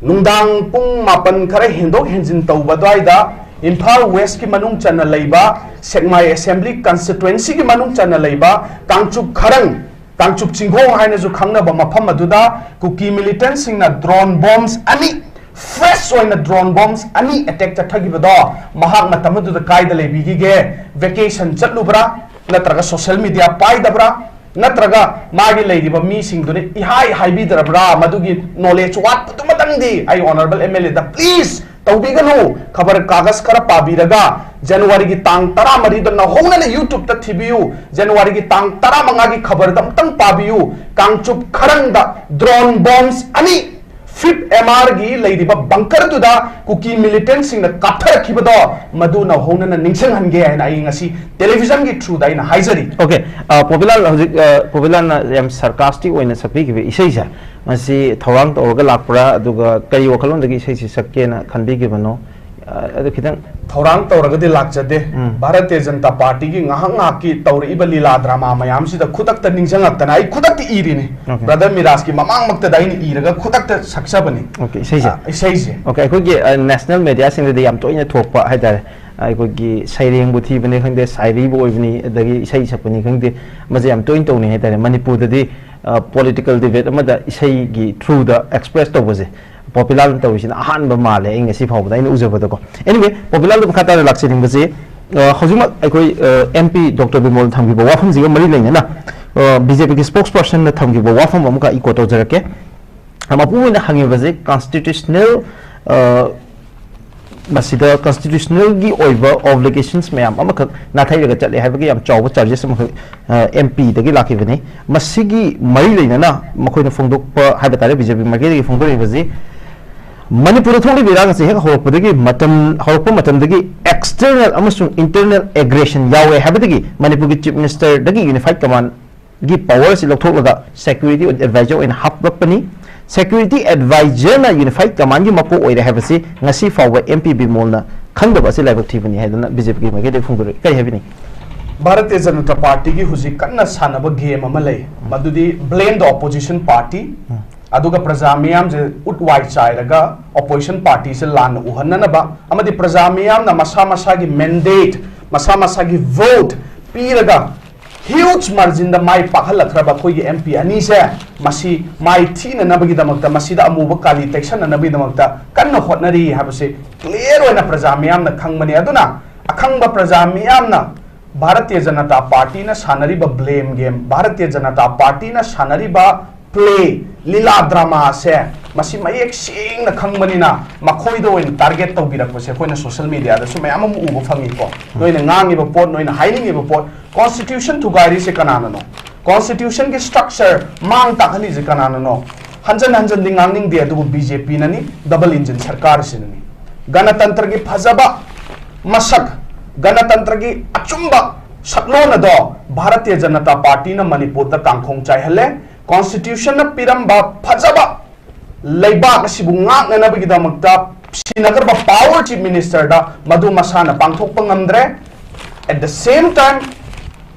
ꯅꯨꯡꯗꯥꯡ ꯄꯨꯡ ꯃꯥꯄꯟ ꯈꯔ ꯍꯦꯟꯗꯣꯛ ꯍꯦꯟꯖꯤꯟ ꯇꯧꯕ ꯑꯗꯨꯋꯥꯏꯗ ꯏꯝꯐꯥꯜ ꯋꯦꯁꯀꯤ ꯃꯅꯨꯡ ꯆꯟꯅ ꯂꯩꯕ ꯁꯦꯛꯃꯥꯏ ꯑꯦꯁꯦꯝꯕ꯭ꯂꯤ ꯀꯟꯁꯇꯤꯇ꯭ꯋꯦꯟꯁꯤꯒꯤ ꯃꯅꯨꯡ ꯆꯟꯅ ꯂꯩꯕ ꯀꯥꯡꯆꯨꯞ ꯈꯔꯪ, ꯀꯥꯡꯆꯨꯞ ꯆꯤꯡꯈꯣꯡ ꯍꯥꯏꯅꯁꯨ ꯈꯪꯅꯕ ꯃꯐꯝ ꯑꯗꯨꯗ ꯀꯨꯀꯤ ꯃꯤꯂꯤꯇꯦꯟꯁꯤꯡꯅ ꯗ꯭ꯔꯣꯟ ꯕꯣꯝꯁ ꯑꯅꯤ, ꯐ꯭ꯔꯦꯁ ꯑꯣꯏꯅ ꯗ꯭ꯔꯣꯟ ꯕꯣꯝꯁ ꯑꯅꯤ ꯑꯦꯇꯦꯛ ꯆꯠꯊꯈꯤꯕꯗꯣ, ꯃꯍꯥꯛ ꯃꯇꯝ ꯑꯗꯨꯗ ꯀꯥꯏꯗ ꯂꯩꯕꯤꯈꯤꯒꯦ? ꯚꯦꯀꯦꯁꯟ ꯆꯠꯂꯨꯕ꯭ꯔꯥ? ꯅꯠꯇ꯭ꯔꯒ ꯁꯣꯁꯦꯜ ꯃꯤꯗꯤꯌꯥ ꯄꯥꯏꯗꯕ꯭ꯔꯥ? ꯅꯠꯇ꯭ꯔꯒ ꯃꯥꯒꯤ ꯂꯩꯔꯤꯕ ꯃꯤꯁꯤꯡꯗꯨꯅ ꯏꯍꯥꯏ ꯍꯥꯏꯕꯤꯗ꯭ꯔꯕ꯭ꯔꯥ? ꯃꯗꯨꯒꯤ ꯅꯣꯂꯦꯖ ꯋꯥꯠꯄꯗꯨꯃꯇꯪꯗꯤ ꯑꯩ ꯑꯣꯅꯔꯦꯕꯜ ꯑꯦꯝ ꯑꯦꯜ ꯑꯦꯗ ꯄ꯭ꯂꯤꯖ ꯇꯧꯕꯤꯒꯅꯨ꯫ ꯈꯕꯔ ꯀꯥꯒꯖ ꯈꯔ ꯄꯥꯕꯤꯔꯒ ꯖꯅꯋꯥꯔꯤꯒꯤ ꯇꯥꯡ ꯇꯔꯥꯃꯔꯤꯗ ꯅꯧꯍꯧꯅꯅ ꯌꯨꯇ꯭ꯌꯨꯕꯇ ꯊꯤꯕꯤꯌꯨ꯫ ꯖꯅꯋꯥꯔꯤꯒꯤ ꯇꯥꯡ ꯇꯔꯥꯃꯉꯥꯒꯤ ꯈꯕꯔꯗ ꯑꯃꯨꯛꯇꯪ ꯄꯥꯕꯤꯌꯨ꯫ ꯀꯥꯡꯆꯨꯞ ꯈꯔꯪꯗ ꯗ꯭ꯔꯣꯟ ꯕꯣꯝꯁ ꯑꯅꯤ ꯐꯤꯐ ꯑꯦꯝ ꯑꯥꯔꯒꯤ ꯂꯩꯔꯤꯕ ꯕꯪꯀꯔꯗꯨꯗ ꯀꯨꯀꯤ ꯃꯤꯂꯤꯇꯦꯟꯁꯤꯡꯅ ꯀꯥꯞꯊꯔꯛꯈꯤꯕꯗꯣ, ꯃꯗꯨ ꯅꯧꯍꯧꯅꯅ ꯅꯤꯡꯁꯤꯡꯍꯟꯒꯦ ꯍꯥꯏꯅ ꯑꯩ ꯉꯁꯤ ꯇꯦꯂꯤꯚꯤꯖꯟꯒꯤ ꯊ꯭ꯔꯨꯗ ꯑꯩꯅ ꯍꯥꯏꯖꯔꯤ꯫ ꯑꯣꯀꯦ, ꯑ, ꯄꯣꯕꯤꯂꯥꯜ, ꯍꯧꯖꯤꯛ, ꯑ, ꯄꯣꯕꯤꯂꯥꯜꯅ ꯌꯥꯝ ꯁꯥꯔꯀꯥꯁꯇꯤꯛ ꯑꯣꯏꯅ ꯁꯛꯄꯤꯈꯤꯕ ꯏꯁꯩꯁꯦ, ꯃꯁꯤ ꯊꯧꯔꯥꯡ ꯇꯧꯔꯒ ꯂꯥꯛꯄ꯭ꯔꯥ, ꯑꯗꯨꯒ ꯀꯔꯤ ꯋꯥꯈꯜꯂꯣꯟꯗꯒꯤ ꯏꯁꯩꯁꯤ ꯁꯛꯀꯦꯅ ꯈꯟꯕꯤꯈꯤꯕꯅꯣ? ꯑ, ꯑꯗꯨ ꯈꯤꯇꯪ ꯊꯧꯔꯥꯡ ꯇꯧꯔꯒꯗꯤ ꯂꯥꯛꯆꯗꯦ꯫ ꯎꯝ꯫ ꯚꯥꯔꯇꯤꯌ ꯖꯅꯇꯥ ꯄꯥꯔꯇꯤꯒꯤ ꯉꯥꯏꯍꯥꯛ ꯉꯥꯏꯍꯥꯛꯀꯤ ꯇꯧꯔꯛꯏꯕ ꯂꯤꯂꯥ ꯗ꯭ꯔꯃꯥ ꯃꯌꯥꯝꯁꯤꯗ ꯈꯨꯗꯛꯇ ꯅꯤꯡꯁꯤꯡꯉꯛꯇꯅ ꯑꯩ ꯈꯨꯗꯛꯇ ꯏꯔꯤꯅꯤ꯫ Okay꯫ ꯕ꯭ꯔꯗꯔ ꯃꯤꯔꯥꯖꯀꯤ ꯃꯃꯥꯡꯃꯛꯇꯗ ꯑꯩꯅ ꯏꯔꯒ ꯈꯨꯗꯛꯇ ꯁꯛꯆꯕꯅꯤ꯫ Okay, ꯏꯁꯩꯁꯦ꯫ ꯑ, ꯏꯁꯩꯁꯦ꯫ Okay, ꯑꯩꯈꯣꯏꯒꯤ, ꯑ, ꯅꯦꯁꯅꯦꯜ ꯃꯦꯗꯤꯌꯥꯁꯤꯡꯗꯗꯤ ꯌꯥꯝ ꯇꯣꯏꯅ ꯊꯣꯛꯄ ꯍꯥꯏꯇꯥꯔꯦ꯫ ꯑ, ꯑꯩꯈꯣꯏꯒꯤ ꯁꯩꯔꯦꯡꯕꯨ ꯊꯤꯕꯅꯤ ꯈꯪꯗꯦ, ꯁꯥꯏꯔꯤꯕꯨ ꯑꯣꯏꯕꯅꯤ, ꯑꯗꯒꯤ ꯏꯁꯩ ꯁꯛꯄꯅꯤ ꯈꯪꯗꯦ, ꯃꯁꯤ ꯌꯥꯝ ꯇꯣꯏꯅ ꯇꯧꯅꯩ ꯍꯥꯏꯇꯥꯔꯦ꯫ ꯃꯅꯤꯄꯨꯔꯗꯗꯤ, ꯑ, ꯄꯣꯂꯤꯇꯤꯀꯦꯜ ꯗꯤꯕꯦꯠ ꯑꯃꯗ ꯏꯁꯩꯒꯤ ꯊ꯭ꯔꯨꯗ ꯑꯦꯛꯁꯄ꯭ꯔꯦꯁ ꯇꯧꯕꯁꯦ ꯄꯣꯄꯨꯂꯔ ꯇꯧꯔꯤꯁꯤꯅ ꯑꯍꯥꯟꯕ ꯃꯥꯜꯂꯦ ꯑꯩ ꯉꯁꯤ ꯐꯥꯎꯕꯗ ꯑꯩꯅ ꯎꯖꯕꯗꯀꯣ꯫ Anyway, ꯄꯣꯄꯨꯂꯔꯗ ꯃꯈꯥ ꯇꯥꯅ ꯂꯥꯛꯆꯅꯤꯡꯕꯁꯤ, ꯑ, ꯍꯧꯖꯤꯛꯃꯛ ꯑꯩꯈꯣꯏ, ꯑ, ꯑꯦꯝ ꯄꯤ ꯗꯣꯛꯇꯔ ꯕꯤꯃꯣꯜꯅ ꯊꯝꯈꯤꯕ ꯋꯥꯐꯝꯁꯤꯒ ꯃꯔꯤ ꯂꯩꯅꯅ, ꯑ, ꯕꯤ ꯖꯦ ꯄꯤꯒꯤ ꯁ꯭ꯄꯣꯛꯁ ꯄꯔꯁꯟꯅ ꯊꯝꯈꯤꯕ ꯋꯥꯐꯝ ꯑꯃꯈꯛ ꯏꯀꯣ ꯇꯧꯖꯔꯛꯀꯦ꯫ ꯃꯄꯨꯡ ꯑꯣꯏꯅ ꯍꯪꯉꯤꯕꯁꯦ ꯀꯟꯁꯇꯤꯇ꯭ꯌꯨꯁꯅꯦꯜ, ꯑ, ꯃꯁꯤꯗ ꯀꯟꯁꯇꯤꯇ꯭ꯌꯨꯁꯅꯦꯜꯒꯤ ꯑꯣꯏꯕ ꯑꯣꯕ꯭ꯂꯤꯒꯦꯁꯟꯁ ꯃꯌꯥꯝ ꯑꯃꯈꯛ ꯅꯥꯊꯩꯔꯒ ꯆꯠꯂꯦ ꯍꯥꯏꯕꯒꯤ ꯌꯥꯝ ꯆꯥꯎꯕ ꯆꯥꯔꯖꯦꯁ ꯑꯃꯈꯛ, ꯑ, ꯑꯦꯝ ꯄꯤꯗꯒꯤ ꯂꯥꯛꯈꯤꯕꯅꯤ꯫ ꯃꯁꯤꯒꯤ ꯃꯔꯤ ꯂꯩꯅꯅ ꯃꯈꯣꯏꯅ ꯐꯣꯡꯗꯣꯛꯄ ꯍꯥꯏꯕ ꯇꯥꯔꯦ, ꯕꯤ ꯖꯦ ꯄꯤ ꯃꯥꯏꯀꯩꯗꯒꯤ ꯐꯣꯡꯗꯣꯔꯛꯏꯕꯁꯤ, ꯃꯅꯤꯄꯨꯔꯗ ꯊꯣꯛꯂꯤꯕ ꯏꯔꯥꯡ ꯑꯁꯤ ꯍꯦꯛ ꯍꯧꯔꯛꯄꯗꯒꯤ ꯃꯇꯝ, ꯍꯧꯔꯛꯄ ꯃꯇꯝꯗꯒꯤ ꯑꯦꯛꯁꯇꯔꯅꯦꯜ ꯑꯃꯁꯨꯡ ꯏꯟꯇꯔꯅꯦꯜ ꯑꯦꯒ꯭ꯔꯦꯁꯟ ꯌꯥꯎꯋꯦ ꯍꯥꯏꯕꯗꯒꯤ ꯃꯅꯤꯄꯨꯔꯒꯤ ꯆꯤꯐ ꯃꯤꯅꯤꯁꯇꯔꯗꯒꯤ ꯌꯨꯅꯤꯐꯥꯏꯠ ꯀꯃꯥꯟ ꯒꯤ ꯄꯋꯔꯁꯤ ꯂꯧꯊꯣꯛꯂꯒ ꯁꯦꯀ꯭ꯌꯨꯔꯤꯇꯤ ꯑꯦꯗꯚꯥꯏꯖꯔ ꯑꯣꯏꯅ ꯍꯥꯞꯂꯛꯄꯅꯤ꯫ ꯁꯦꯀ꯭ꯌꯨꯔꯤꯇꯤ ꯑꯦꯗꯚꯥꯏꯖꯔꯅ ꯌꯨꯅꯤꯐꯥꯏꯠ ꯀꯃꯥꯟꯒꯤ ꯃꯀꯣꯛ ꯑꯣꯏꯔꯦ ꯍꯥꯏꯕꯁꯤ ꯉꯁꯤ ꯐꯥꯎꯕ ꯑꯦꯝ ꯄꯤ ꯕꯤꯃꯣꯜꯅ ꯈꯪꯗꯕ ꯑꯁꯤ ꯂꯥꯏꯕꯛ ꯊꯤꯕꯅꯤ ꯍꯥꯏꯗꯅ ꯕꯤ ꯖꯦ ꯄꯤꯒꯤ ꯃꯥꯏꯀꯩꯗꯒꯤ ꯐꯣꯡꯗꯣꯔꯛꯏ꯫ ꯀꯔꯤ ꯍꯥꯏꯕꯤꯅꯤꯡ? ꯚꯥꯔꯇꯤꯌ ꯖꯅꯇꯥ ꯄꯥꯔꯇꯤꯒꯤ ꯍꯧꯖꯤꯛ ꯀꯟꯅ ꯁꯥꯟꯅꯕ ꯒꯦꯝ ꯑꯃ ꯂꯩ, ꯃꯗꯨꯗꯤ blame the opposition party꯫ ꯑꯗꯨꯒ ꯄ꯭ꯔꯖꯥ ꯃꯤꯌꯥꯝꯁꯦ ꯎꯠ ꯋꯥꯏ ꯆꯥꯏꯔꯒ ꯑꯣꯄꯣꯖꯤꯁꯟ ꯄꯥꯔꯇꯤꯁꯦ ꯂꯥꯟꯅ ꯎꯍꯟꯅꯅꯕ ꯑꯃꯗꯤ ꯄ꯭ꯔꯖꯥ ꯃꯤꯌꯥꯝꯅ ꯃꯁꯥ ꯃꯁꯥꯒꯤ ꯃꯦꯟꯗꯦꯠ, ꯃꯁꯥ ꯃꯁꯥꯒꯤ ꯚꯣꯠ ꯄꯤꯔꯒ ꯍ꯭ꯌꯨꯖ ꯃꯥꯔꯖꯤꯟꯗ ꯃꯥꯏ ꯄꯥꯛꯍꯜꯂꯛꯈ꯭ꯔꯕ ꯑꯩꯈꯣꯏꯒꯤ ꯑꯦꯝ ꯄꯤ ꯑꯅꯤꯁꯦ ꯃꯁꯤ ꯃꯥꯏ ꯊꯤꯅꯅꯕꯒꯤꯗꯃꯛꯇ, ꯃꯁꯤꯗ ꯑꯃꯨꯕ ꯀꯥꯂꯤ ꯇꯩꯁꯟꯅꯅꯕꯒꯤꯗꯃꯛꯇ ꯀꯟꯅ ꯍꯣꯠꯅꯔꯤ ꯍꯥꯏꯕꯁꯤ ꯀ꯭ꯂꯤꯌꯔ ꯑꯣꯏꯅ ꯄ꯭ꯔꯖꯥ ꯃꯤꯌꯥꯝꯅ ꯈꯪꯕꯅꯤ꯫ ꯑꯗꯨꯅ ꯑꯈꯪꯕ ꯄ꯭ꯔꯖꯥ ꯃꯤꯌꯥꯝꯅ ꯚꯥꯔꯇꯤꯌ ꯖꯅꯇꯥ ꯄꯥꯔꯇꯤꯅ ꯁꯥꯟꯅꯔꯤꯕ ꯕ꯭ꯂꯦꯝ ꯒꯦꯝ, ꯚꯥꯔꯇꯤꯌ ꯖꯅꯇꯥ ꯄꯥꯔꯇꯤꯅ ꯁꯥꯟꯅꯔꯤꯕ ꯄ꯭ꯂꯦ, ꯂꯤꯂꯥ ꯗ꯭ꯔꯃꯥꯁꯦ ꯃꯁꯤ ꯃꯌꯦꯛ ꯁꯦꯡꯅ ꯈꯪꯕꯅꯤꯅ ꯃꯈꯣꯏꯗ ꯑꯣꯏꯅ ꯇꯥꯔꯒꯦꯠ ꯇꯧꯕꯤꯔꯛꯄꯁꯦ ꯑꯩꯈꯣꯏꯅ ꯁꯣꯁꯤꯌꯦꯜ ꯃꯤꯗꯤꯌꯥꯗꯁꯨ ꯃꯌꯥꯝ ꯑꯃ ꯎꯕ ꯐꯪꯉꯤꯀꯣ꯫ ꯅꯣꯏꯅ ꯉꯥꯡꯉꯤꯕ ꯄꯣꯠ, ꯅꯣꯏꯅ ꯍꯥꯏꯅꯤꯡꯉꯤꯕ ꯄꯣꯠ, ꯀꯣꯟꯁꯇꯤꯇ꯭ꯌꯨꯁꯟ ꯊꯨꯒꯥꯏꯔꯤꯁꯦ ꯀꯅꯥꯅꯅꯣ? ꯀꯣꯟꯁꯇꯤꯇ꯭ꯌꯨꯁꯟꯒꯤ ꯁ꯭ꯇ꯭ꯔꯛꯆꯔ ꯃꯥꯡ ꯇꯥꯛꯍꯜꯂꯤꯁꯦ ꯀꯅꯥꯅꯅꯣ? ꯍꯟꯖꯟ ꯍꯟꯖꯟꯗꯤ ꯉꯥꯡꯅꯤꯡꯗꯦ, ꯑꯗꯨꯕꯨ ꯕꯤ ꯖꯦ ꯄꯤꯅꯅꯤ, ꯗꯕꯜ ꯏꯟꯖꯤꯟ ꯁꯔꯀꯥꯔꯁꯤꯅꯅꯤ꯫ ꯒꯅꯇꯟꯇ꯭ꯔꯒꯤ ꯐꯖꯕ ꯃꯁꯛ, ꯒꯅꯇꯟꯇ꯭ꯔꯒꯤ ꯑꯆꯨꯝꯕ ꯁꯛꯂꯣꯟ ꯑꯗꯣ ꯚꯥꯔꯇꯤꯌ ꯖꯅꯇꯥ ꯄꯥꯔꯇꯤꯅ ꯃꯅꯤꯄꯨꯔꯗ ꯀꯥꯡꯈꯣꯡ ꯆꯥꯏꯍꯜꯂꯦ꯫ ꯀꯣꯟꯁꯇꯤꯇ꯭ꯌꯨꯁꯟꯅ ꯄꯤꯔꯝꯕ ꯐꯖꯕ ꯂꯩꯕꯥꯛ ꯑꯁꯤꯕꯨ ꯉꯥꯛꯅꯅꯕꯒꯤꯗꯃꯛꯇ ꯁꯤꯟꯅꯈ꯭ꯔꯕ power Chief Minister ꯗ ꯃꯗꯨ ꯃꯁꯥꯅ ꯄꯥꯡꯊꯣꯛꯄ ꯉꯝꯗ꯭ꯔꯦ꯫ At the same time,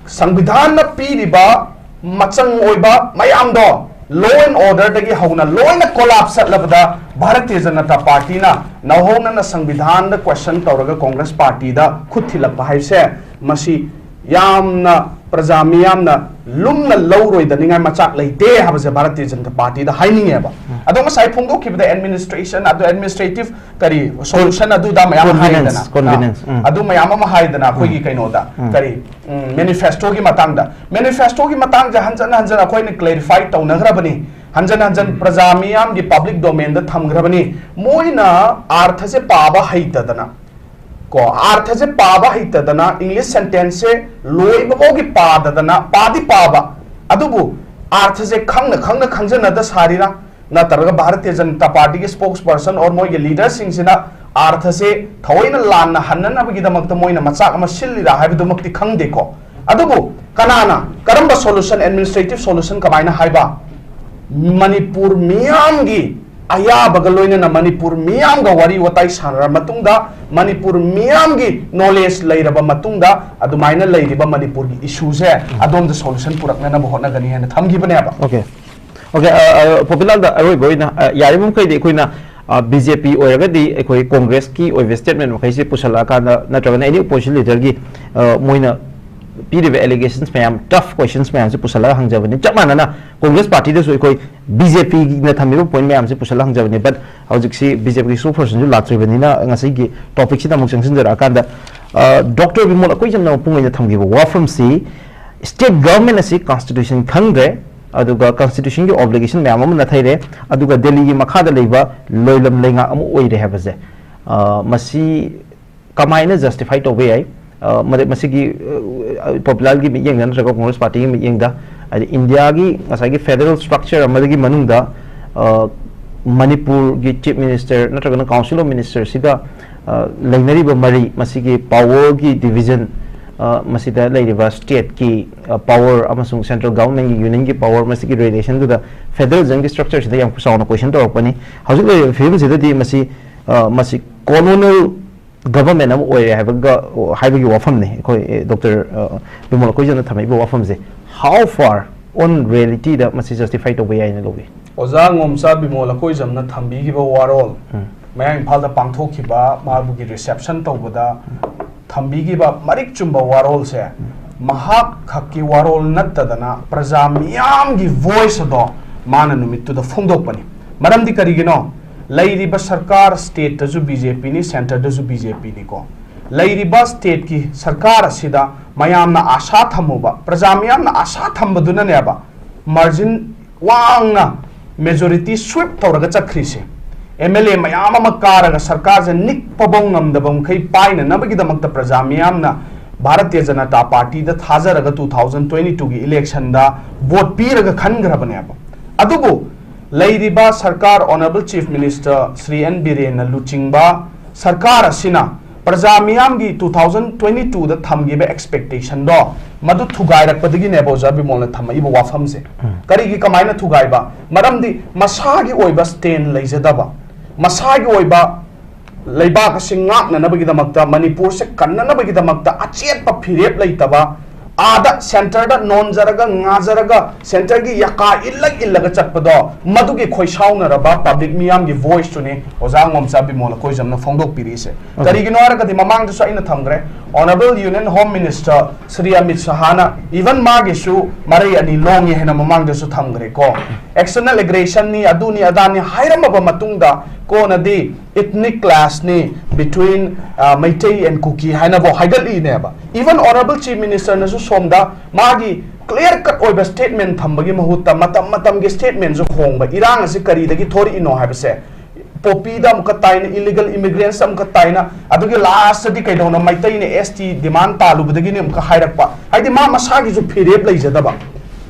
ꯁꯪꯕꯤꯙꯥꯟꯅ ꯄꯤꯔꯤꯕ ꯃꯆꯪ ꯑꯣꯏꯕ ꯃꯌꯥꯝꯗꯣ, law and order ꯗꯒꯤ ꯍꯧꯅ ꯂꯣꯏꯅ collapse ꯆꯠꯂꯕꯗ, ꯚꯥꯔꯇꯤꯌ ꯖꯅꯇꯥ ꯄꯥꯔꯇꯤꯅ ꯅꯧꯍꯧꯅꯅ ꯁꯪꯕꯤꯙꯥꯟꯗ question ꯇꯧꯔꯒ ꯀꯣꯡꯒ꯭ꯔꯦꯁ ꯄꯥꯔꯇꯤꯗ ꯈꯨꯠ ꯊꯤꯜꯂꯛꯄ ꯍꯥꯏꯕꯁꯦ, ꯃꯁꯤ ꯌꯥꯝꯅ ꯄ꯭ꯔꯖꯥ ꯃꯤꯌꯥꯝꯅ ꯂꯨꯝꯅ ꯂꯧꯔꯣꯏꯗꯅꯤꯡꯉꯥꯏ ꯃꯆꯥꯛ ꯂꯩꯇꯦ ꯍꯥꯏꯕꯁꯦ ꯚꯥꯔꯇꯤꯌ ꯖꯅꯇꯥ ꯄꯥꯔꯇꯤꯗ ꯍꯥꯏꯅꯤꯡꯉꯦꯕ꯫ ꯑꯗꯣ ꯉꯁꯥꯏ ꯐꯣꯡꯗꯣꯛꯈꯤꯕꯗ administration, ꯑꯗꯣ administrative ꯀꯔꯤ solution ꯑꯗꯨꯗ ꯃꯌꯥꯝ convenience, ꯍꯥꯏꯗꯅ, convenience, ꯑꯥ, ꯎꯝ꯫ ꯑꯗꯨ ꯃꯌꯥꯝ ꯑꯃ ꯍꯥꯏꯗꯅ ꯑꯩꯈꯣꯏꯒꯤ ꯎꯝ꯫ ꯀꯩꯅꯣꯗ, ꯎꯝ꯫ ꯀꯔꯤ, ꯎꯝ, manifesto ꯒꯤ ꯃꯇꯥꯡꯗ, manifesto ꯒꯤ ꯃꯇꯥꯡꯁꯦ ꯍꯟꯖꯟ ꯍꯟꯖꯟ ꯑꯩꯈꯣꯏꯅ clarify ꯇꯧꯅꯈ꯭ꯔꯕꯅꯤ, ꯍꯟꯖꯟ ꯍꯟꯖꯟ ꯎꯝ꯫ ꯄ꯭ꯔꯖꯥ ꯃꯤꯌꯥꯝꯒꯤ public domain ꯗ ꯊꯝꯈ꯭ꯔꯕꯅꯤ꯫ ꯃꯣꯏꯅ ꯑꯥꯔꯊꯁꯦ ꯄꯥꯕ ꯍꯩꯇꯗꯅ, ꯀꯣ, ꯑꯥꯔꯊꯁꯦ ꯄꯥꯕ ꯍꯩꯇꯗꯅ English sentence ꯁꯦ ꯂꯣꯏꯕ ꯐꯥꯎꯒꯤ ꯄꯥꯗꯗꯅ, ꯄꯥꯗꯤ ꯄꯥꯕ, ꯑꯗꯨꯕꯨ ꯑꯥꯔꯊꯁꯦ ꯈꯪꯅ ꯈꯪꯅ ꯈꯪꯖꯅꯗ ꯁꯥꯔꯤꯔꯥ? ꯅꯠꯇ꯭ꯔꯒ ꯚꯥꯔꯇꯤꯌ ꯖꯅꯇꯥ ꯄꯥꯔꯇꯤꯒꯤ spokesperson or ꯃꯣꯏꯒꯤ leader ꯁꯤꯡꯁꯤꯅ ꯑꯥꯔꯊꯁꯦ ꯊꯑꯣꯏꯅ ꯂꯥꯟꯅ ꯍꯟꯅꯅꯕꯒꯤꯗꯃꯛꯇ ꯃꯣꯏꯅ ꯃꯆꯥꯛ ꯑꯃ ꯁꯤꯜꯂꯤꯔꯥ ꯍꯥꯏꯕꯗꯨꯃꯛꯇꯤ ꯈꯪꯗꯦꯀꯣ꯫ ꯑꯗꯨꯕꯨ ꯀꯅꯥꯅ ꯀꯔꯝꯕ solution, administrative solution ꯀꯃꯥꯏꯅ ꯍꯥꯏꯕ? ꯃꯅꯤꯄꯨꯔ ꯃꯤꯌꯥꯝꯒꯤ ꯑꯌꯥꯕꯒ ꯂꯣꯏꯅꯅ ꯃꯅꯤꯄꯨꯔ ꯃꯤꯌꯥꯝꯒ ꯋꯥꯔꯤ ꯋꯥꯇꯥꯏ ꯁꯥꯟꯅꯔ ꯃꯇꯨꯡꯗ, ꯃꯅꯤꯄꯨꯔ ꯃꯤꯌꯥꯝꯒꯤ knowledge ꯂꯩꯔꯕ ꯃꯇꯨꯡꯗ ꯑꯗꯨꯃꯥꯏꯅ ꯂꯩꯔꯤꯕ ꯃꯅꯤꯄꯨꯔꯒꯤ issue ꯁꯦ ꯑꯗꯣꯝꯗ solution ꯄꯨꯔꯛꯅꯅꯕ ꯍꯣꯠꯅꯒꯅꯤ ꯍꯥꯏꯅ ꯊꯝꯈꯤꯕꯅꯦꯕ꯫ Okay꯫ Okay, ꯑ, ꯑ, ꯄꯣꯄꯤꯂꯥꯜꯗ ꯑꯔꯣꯏꯕ ꯑꯣꯏꯅ, ꯑ, ꯌꯥꯔꯤꯕ ꯃꯈꯩꯗꯤ ꯑꯩꯈꯣꯏꯅ, ꯑ, BJP ꯑꯣꯏꯔꯒꯗꯤ ꯑꯩꯈꯣꯏ ꯀꯣꯡꯒ꯭ꯔꯦꯁꯀꯤ ꯑꯣꯏꯕ statement ꯃꯈꯩꯁꯦ ꯄꯨꯁꯜꯂꯛꯑꯀꯥꯟꯗ, ꯅꯠꯇ꯭ꯔꯒꯅ any opposition leader ꯒꯤ, ꯑ, ꯃꯣꯏꯅ ꯄꯤꯔꯤꯕ allegations ꯃꯌꯥꯝ, tough questions ꯃꯌꯥꯝꯁꯦ ꯄꯨꯁꯜꯂꯒ ꯍꯪꯖꯕꯅꯤ꯫ ꯆꯞ ꯃꯥꯟꯅꯅ ꯀꯣꯡꯒ꯭ꯔꯦꯁ ꯄꯥꯔꯇꯤꯗꯁꯨ ꯑꯩꯈꯣꯏ BJP ꯅ ꯊꯝꯃꯤꯕ point ꯃꯌꯥꯝꯁꯦ ꯄꯨꯁꯜꯂꯒ ꯍꯪꯖꯕꯅꯤ꯫ But ꯍꯧꯖꯤꯛꯁꯤ BJP ꯒꯤ spokesperson ꯁꯨ ꯂꯥꯛꯇ꯭ꯔꯤꯕꯅꯤꯅ ꯉꯁꯤꯒꯤ topic ꯁꯤꯗ ꯑꯃꯨꯛ ꯆꯪꯁꯤꯟꯖꯔꯛꯑꯀꯥꯟꯗ, ꯑ, ꯗꯣꯛꯇꯔ ꯕꯤꯃꯣꯜ, ꯑꯩꯈꯣꯏ ꯆꯝꯅ ꯃꯄꯨꯡ ꯑꯣꯏꯅ ꯊꯝꯈꯤꯕ ꯋꯥꯐꯝꯁꯤ, state government ꯑꯁꯤ constitution ꯈꯪꯗ꯭ꯔꯦ, ꯑꯗꯨꯒ constitution ꯒꯤ obligation ꯃꯌꯥꯝ ꯑꯃ ꯅꯥꯊꯩꯔꯦ, ꯑꯗꯨꯒ ꯗꯦꯜꯂꯤꯒꯤ ꯃꯈꯥꯗ ꯂꯩꯕ ꯂꯣꯏꯂꯝ ꯂꯩꯉꯥꯛ ꯑꯃ ꯑꯣꯏꯔꯦ ꯍꯥꯏꯕꯁꯦ, ꯑ, ꯃꯁꯤ ꯀꯃꯥꯏꯅ justify ꯇꯧꯕ ꯌꯥꯏ? ꯑ, ꯃꯗ-, ꯃꯁꯤꯒꯤ, ꯑ, ꯄꯣꯄꯨꯂꯔꯒꯤ ꯃꯤꯠꯌꯦꯡꯗ ꯅꯠꯇ꯭ꯔꯒ ꯀꯣꯡꯒ꯭ꯔꯦꯁ ꯄꯥꯔꯇꯤꯒꯤ ꯃꯤꯠꯌꯦꯡꯗ, ꯍꯥꯏꯗꯤ ꯏꯟꯗꯤꯌꯥꯒꯤ ꯉꯁꯥꯏꯒꯤ federal structure ꯑꯃꯗꯒꯤ ꯃꯅꯨꯡꯗ, ꯑ, ꯃꯅꯤꯄꯨꯔꯒꯤ Chief Minister ꯅꯠꯇ꯭ꯔꯒꯅ Council of Minister ꯁꯤꯒ, ꯑ, ꯂꯩꯅꯔꯤꯕ ꯃꯔꯤ, ꯃꯁꯤꯒꯤ power ꯒꯤ division, ꯑ, ꯃꯁꯤꯗ ꯂꯩꯔꯤꯕ state ꯀꯤ, ꯑ, power ꯑꯃꯁꯨꯡ central government ꯀꯤ, union ꯒꯤ power, ꯃꯁꯤꯒꯤ relation ꯗꯨꯗ federalism ꯒꯤ structure ꯁꯤꯗ ꯌꯥꯝ ꯆꯥꯎꯅ question ꯇꯧꯔꯛꯄꯅꯤ꯫ ꯍꯧꯖꯤꯛ ꯂꯩꯔꯤꯕ ꯐꯤꯕꯝꯁꯤꯗꯗꯤ ꯃꯁꯤ ꯑ, ꯃꯁꯤ colonial government ꯑꯃ ꯑꯣꯏꯔꯦ ꯍꯥꯏꯕꯒ, ꯍꯥꯏꯕꯒꯤ ꯋꯥꯐꯝꯅꯤ꯫ ꯑꯩꯈꯣꯏ, ꯑꯦ, ꯗꯣꯛꯇꯔ, ꯑ, Bimol ꯑꯩꯈꯣꯏꯖꯅ ꯊꯝꯃꯛꯏꯕ ꯋꯥꯐꯝꯁꯦ, how far on reality ꯗ ꯃꯁꯤ justify ꯇꯧꯕ ꯌꯥꯏꯅ ꯂꯧꯏ? ꯑꯣꯖꯥ ꯉꯣꯝꯆꯥ ꯕꯤꯃꯣꯜ ꯑꯩꯈꯣꯏꯖꯝꯅ ꯊꯝꯕꯤꯈꯤꯕ ꯋꯥꯔꯣꯜ, ꯎꯝ꯫ ꯃꯌꯥꯡ ꯏꯝꯐꯥꯜꯗ ꯄꯥꯡꯊꯣꯛꯈꯤꯕ ꯃꯥꯕꯨꯒꯤ reception ꯇꯧꯕꯗ ꯊꯝꯕꯤꯈꯤꯕ ꯃꯔꯤꯛ ꯆꯨꯝꯕ ꯋꯥꯔꯣꯜꯁꯦ ꯃꯍꯥꯛ ꯈꯛꯀꯤ ꯋꯥꯔꯣꯜ ꯅꯠꯇꯗꯅ ꯄ꯭ꯔꯖꯥ ꯃꯤꯌꯥꯝꯒꯤ voice ꯑꯗꯣ ꯃꯥꯅ ꯅꯨꯃꯤꯠꯇꯨꯗ ꯐꯣꯡꯗꯣꯛꯄꯅꯤ꯫ ꯃꯔꯝꯗꯤ ꯀꯔꯤꯒꯤꯅꯣ? ꯂꯩꯔꯤꯕ ꯁꯔꯀꯥꯔ, state ꯇꯁꯨ B J P ꯅꯤ, centre ꯗꯁꯨ B J P ꯅꯤꯀꯣ꯫ ꯂꯩꯔꯤꯕ state ꯀꯤ ꯁꯔꯀꯥꯔ ꯑꯁꯤꯗ ꯃꯌꯥꯝꯅ ꯑꯥꯁꯥ ꯊꯝꯃꯨꯕ, ꯄ꯭ꯔꯖꯥ ꯃꯤꯌꯥꯝꯅ ꯑꯥꯁꯥ ꯊꯝꯕꯗꯨꯅꯅꯦꯕ margin ꯋꯥꯡꯅ majority sweep ꯇꯧꯔꯒ ꯆꯠꯈ꯭ꯔꯤꯁꯦ꯫ M L A ꯃꯌꯥꯝ ꯑꯃ ꯀꯥꯔꯒ ꯁꯔꯀꯥꯔꯁꯦ ꯅꯤꯛꯄꯐꯧ ꯉꯝꯗꯕ ꯃꯈꯩ ꯄꯥꯏꯅꯅꯕꯒꯤꯗꯃꯛꯇ ꯄ꯭ꯔꯖꯥ ꯃꯤꯌꯥꯝꯅ Bharatiya Janata ꯄꯥꯔꯇꯤꯗ ꯊꯥꯖꯔꯒ two thousand twenty two ꯒꯤ election ꯗ vote ꯄꯤꯔꯒ ꯈꯟꯈ꯭ꯔꯕꯅꯦꯕ꯫ ꯑꯗꯨꯕꯨ ꯂꯩꯔꯤꯕ ꯁꯔꯀꯥꯔ, Honourable Chief Minister Shri N ꯕꯤꯔꯦꯟꯅ ꯂꯨꯆꯤꯡꯕ ꯁꯔꯀꯥꯔ ꯑꯁꯤꯅ ꯄ꯭ꯔꯖꯥ ꯃꯤꯌꯥꯝꯒꯤ two thousand twenty two ꯗ ꯊꯝꯈꯤꯕ expectation ꯗꯣ ꯃꯗꯨ ꯊꯨꯒꯥꯏꯔꯛꯄꯗꯒꯤꯅꯦꯕ ꯑꯣꯖꯥ ꯕꯤꯃꯣꯜꯅ ꯊꯝꯃꯛꯏꯕ ꯋꯥꯐꯝꯁꯦ꯫ ꯎꯝ꯫ ꯀꯔꯤꯒꯤ, ꯀꯃꯥꯏꯅ ꯊꯨꯒꯥꯏꯕ? ꯃꯔꯝꯗꯤ ꯃꯁꯥꯒꯤ ꯑꯣꯏꯕ stand ꯂꯩꯖꯗꯕ, ꯃꯁꯥꯒꯤ ꯑꯣꯏꯕ ꯂꯩꯕꯥꯛ ꯑꯁꯤ ꯉꯥꯛꯅꯅꯕꯒꯤꯗꯃꯛꯇ, ꯃꯅꯤꯄꯨꯔꯁꯦ ꯀꯟꯅꯅꯕꯒꯤꯗꯃꯛꯇ ꯑꯆꯦꯠꯄ ꯐꯤꯔꯦꯞ ꯂꯩꯇꯕ, ꯑꯥꯗ centre ꯗ ꯅꯣꯟꯖꯔꯒ ꯉꯥꯖꯔꯒ centre ꯒꯤ ꯌꯥꯀꯥ ꯏꯜꯂ ꯏꯜꯂꯒ ꯆꯠꯄꯗꯣ, ꯃꯗꯨꯒꯤ ꯈꯣꯏꯁꯥꯎꯅꯔꯕ public ꯃꯤꯌꯥꯝꯒꯤ voice ꯇꯨꯅꯤ ꯑꯣꯖꯥ ꯉꯣꯝꯆꯥ ꯕꯤꯃꯣꯜ ꯑꯩꯈꯣꯏꯖꯝꯅ ꯐꯣꯡꯗꯣꯛꯄꯤꯔꯤꯁꯦ꯫ Okay. ꯀꯔꯤꯒꯤꯅꯣ ꯍꯥꯏꯔꯒꯗꯤ ꯃꯃꯥꯡꯗꯁꯨ ꯑꯩꯅ ꯊꯝꯈ꯭ꯔꯦ, Honourable Union Home Minister Shri Amit ꯁꯍꯥꯅ even ꯃꯥꯒꯤꯁꯨ ꯃꯔꯩ ꯑꯅꯤ ꯂꯣꯡꯉꯦ ꯍꯥꯏꯅ ꯃꯃꯥꯡꯗꯁꯨ ꯊꯝꯈ꯭ꯔꯦꯀꯣ꯫ External aggression ꯅꯤ, ꯑꯗꯨꯅꯤ ꯑꯗꯥꯅꯤ ꯍꯥꯏꯔꯝꯃꯕ ꯃꯇꯨꯡꯗ ꯀꯣꯟꯅꯗꯤ ethnic clash ꯅꯤ between, ꯑ, Meitei and Kuki ꯍꯥꯏꯅꯕꯨ ꯍꯥꯏꯒꯠꯂꯤꯅꯦꯕ꯫ Even Honourable Chief Minister ꯅꯁꯨ ꯁꯣꯝꯗ ꯃꯥꯒꯤ clear cut ꯑꯣꯏꯕ statement ꯊꯝꯕꯒꯤ ꯃꯍꯨꯠꯇ ꯃꯇꯝ ꯃꯇꯝꯒꯤ statement ꯁꯨ ꯍꯣꯡꯕ, ꯏꯔꯥꯡ ꯑꯁꯤ ꯀꯔꯤꯗꯒꯤ ꯊꯣꯔꯛꯏꯅꯣ ꯍꯥꯏꯕꯁꯦ ꯄꯣꯄꯤꯗ ꯑꯃꯨꯛꯀ ꯇꯥꯏꯅ, illegal immigrants ꯑꯃꯨꯛꯀ ꯇꯥꯏꯅ, ꯑꯗꯨꯒꯤ last ꯇꯗꯤ ꯀꯩꯗꯧꯅ ꯃꯩꯇꯩꯅ S T demand ꯇꯥꯜꯂꯨꯕꯗꯒꯤꯅꯤ ꯑꯃꯨꯛꯀ ꯍꯥꯏꯔꯛꯄ꯫ ꯍꯥꯏꯗꯤ ꯃꯥ ꯃꯁꯥꯒꯤꯁꯨ ꯐꯤꯔꯦꯞ ꯂꯩꯖꯗꯕ,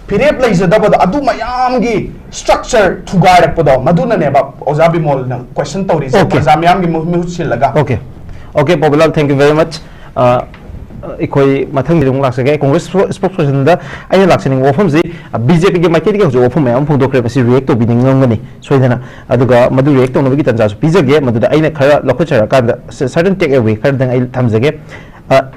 ꯐꯤꯔꯦꯞ ꯂꯩꯖꯗꯕꯗ ꯑꯗꯨ ꯃꯌꯥꯝꯒꯤ structure ꯊꯨꯒꯥꯏꯔꯛꯄꯗꯣ, ꯃꯗꯨꯅꯅꯦꯕ ꯑꯣꯖꯥ ꯕꯤꯃꯣꯜꯅ question ꯇꯧꯔꯤꯁꯦ, Okay. ꯄ꯭ꯔꯖꯥ ꯃꯤꯌꯥꯝꯒꯤ ꯃꯍꯨ-, ꯃꯍꯨꯠ ꯁꯤꯜꯂꯒ꯫ Okay. Okay, ꯄꯣꯕꯤꯂꯥꯜ, thank you very much. ꯑ, ꯑꯩꯈꯣꯏ ꯃꯊꯪꯒꯤꯗ ꯑꯃꯨꯛ ꯂꯥꯛꯆꯒꯦ꯫ ꯀꯣꯡꯒ꯭ꯔꯦꯁ ꯁ꯭ꯄꯣ-, ꯁ꯭ꯄꯣꯛꯁꯄꯔꯁꯟꯗ ꯑꯩꯅ ꯂꯥꯛꯆꯅꯤꯡꯕ ꯋꯥꯐꯝꯁꯤ, ꯕꯤ ꯖꯦ ꯄꯤꯒꯤ ꯃꯥꯏꯀꯩꯗꯒꯤ ꯍꯧꯖꯤꯛ ꯋꯥꯐꯝ ꯃꯌꯥꯝ ꯑꯃ ꯐꯣꯡꯗꯣꯛꯈ꯭ꯔꯦ, ꯃꯁꯤ ꯔꯤꯌꯦꯛ ꯇꯧꯕꯤꯅꯤꯡꯉꯝꯒꯅꯤ ꯁꯣꯏꯗꯅ꯫ ꯑꯗꯨꯒ ꯃꯗꯨ ꯔꯤꯌꯦꯛ ꯇꯧꯅꯕꯒꯤ ꯇꯥꯟꯖꯥꯁꯨ ꯄꯤꯖꯒꯦ, ꯃꯗꯨꯗ ꯑꯩꯅ ꯈꯔ ꯂꯧꯈꯠꯆꯔꯀꯥꯟꯗ ꯁ-, certain take away ꯈꯔꯗꯪ ꯑꯩ ꯊꯝꯖꯒꯦ꯫ ꯑ,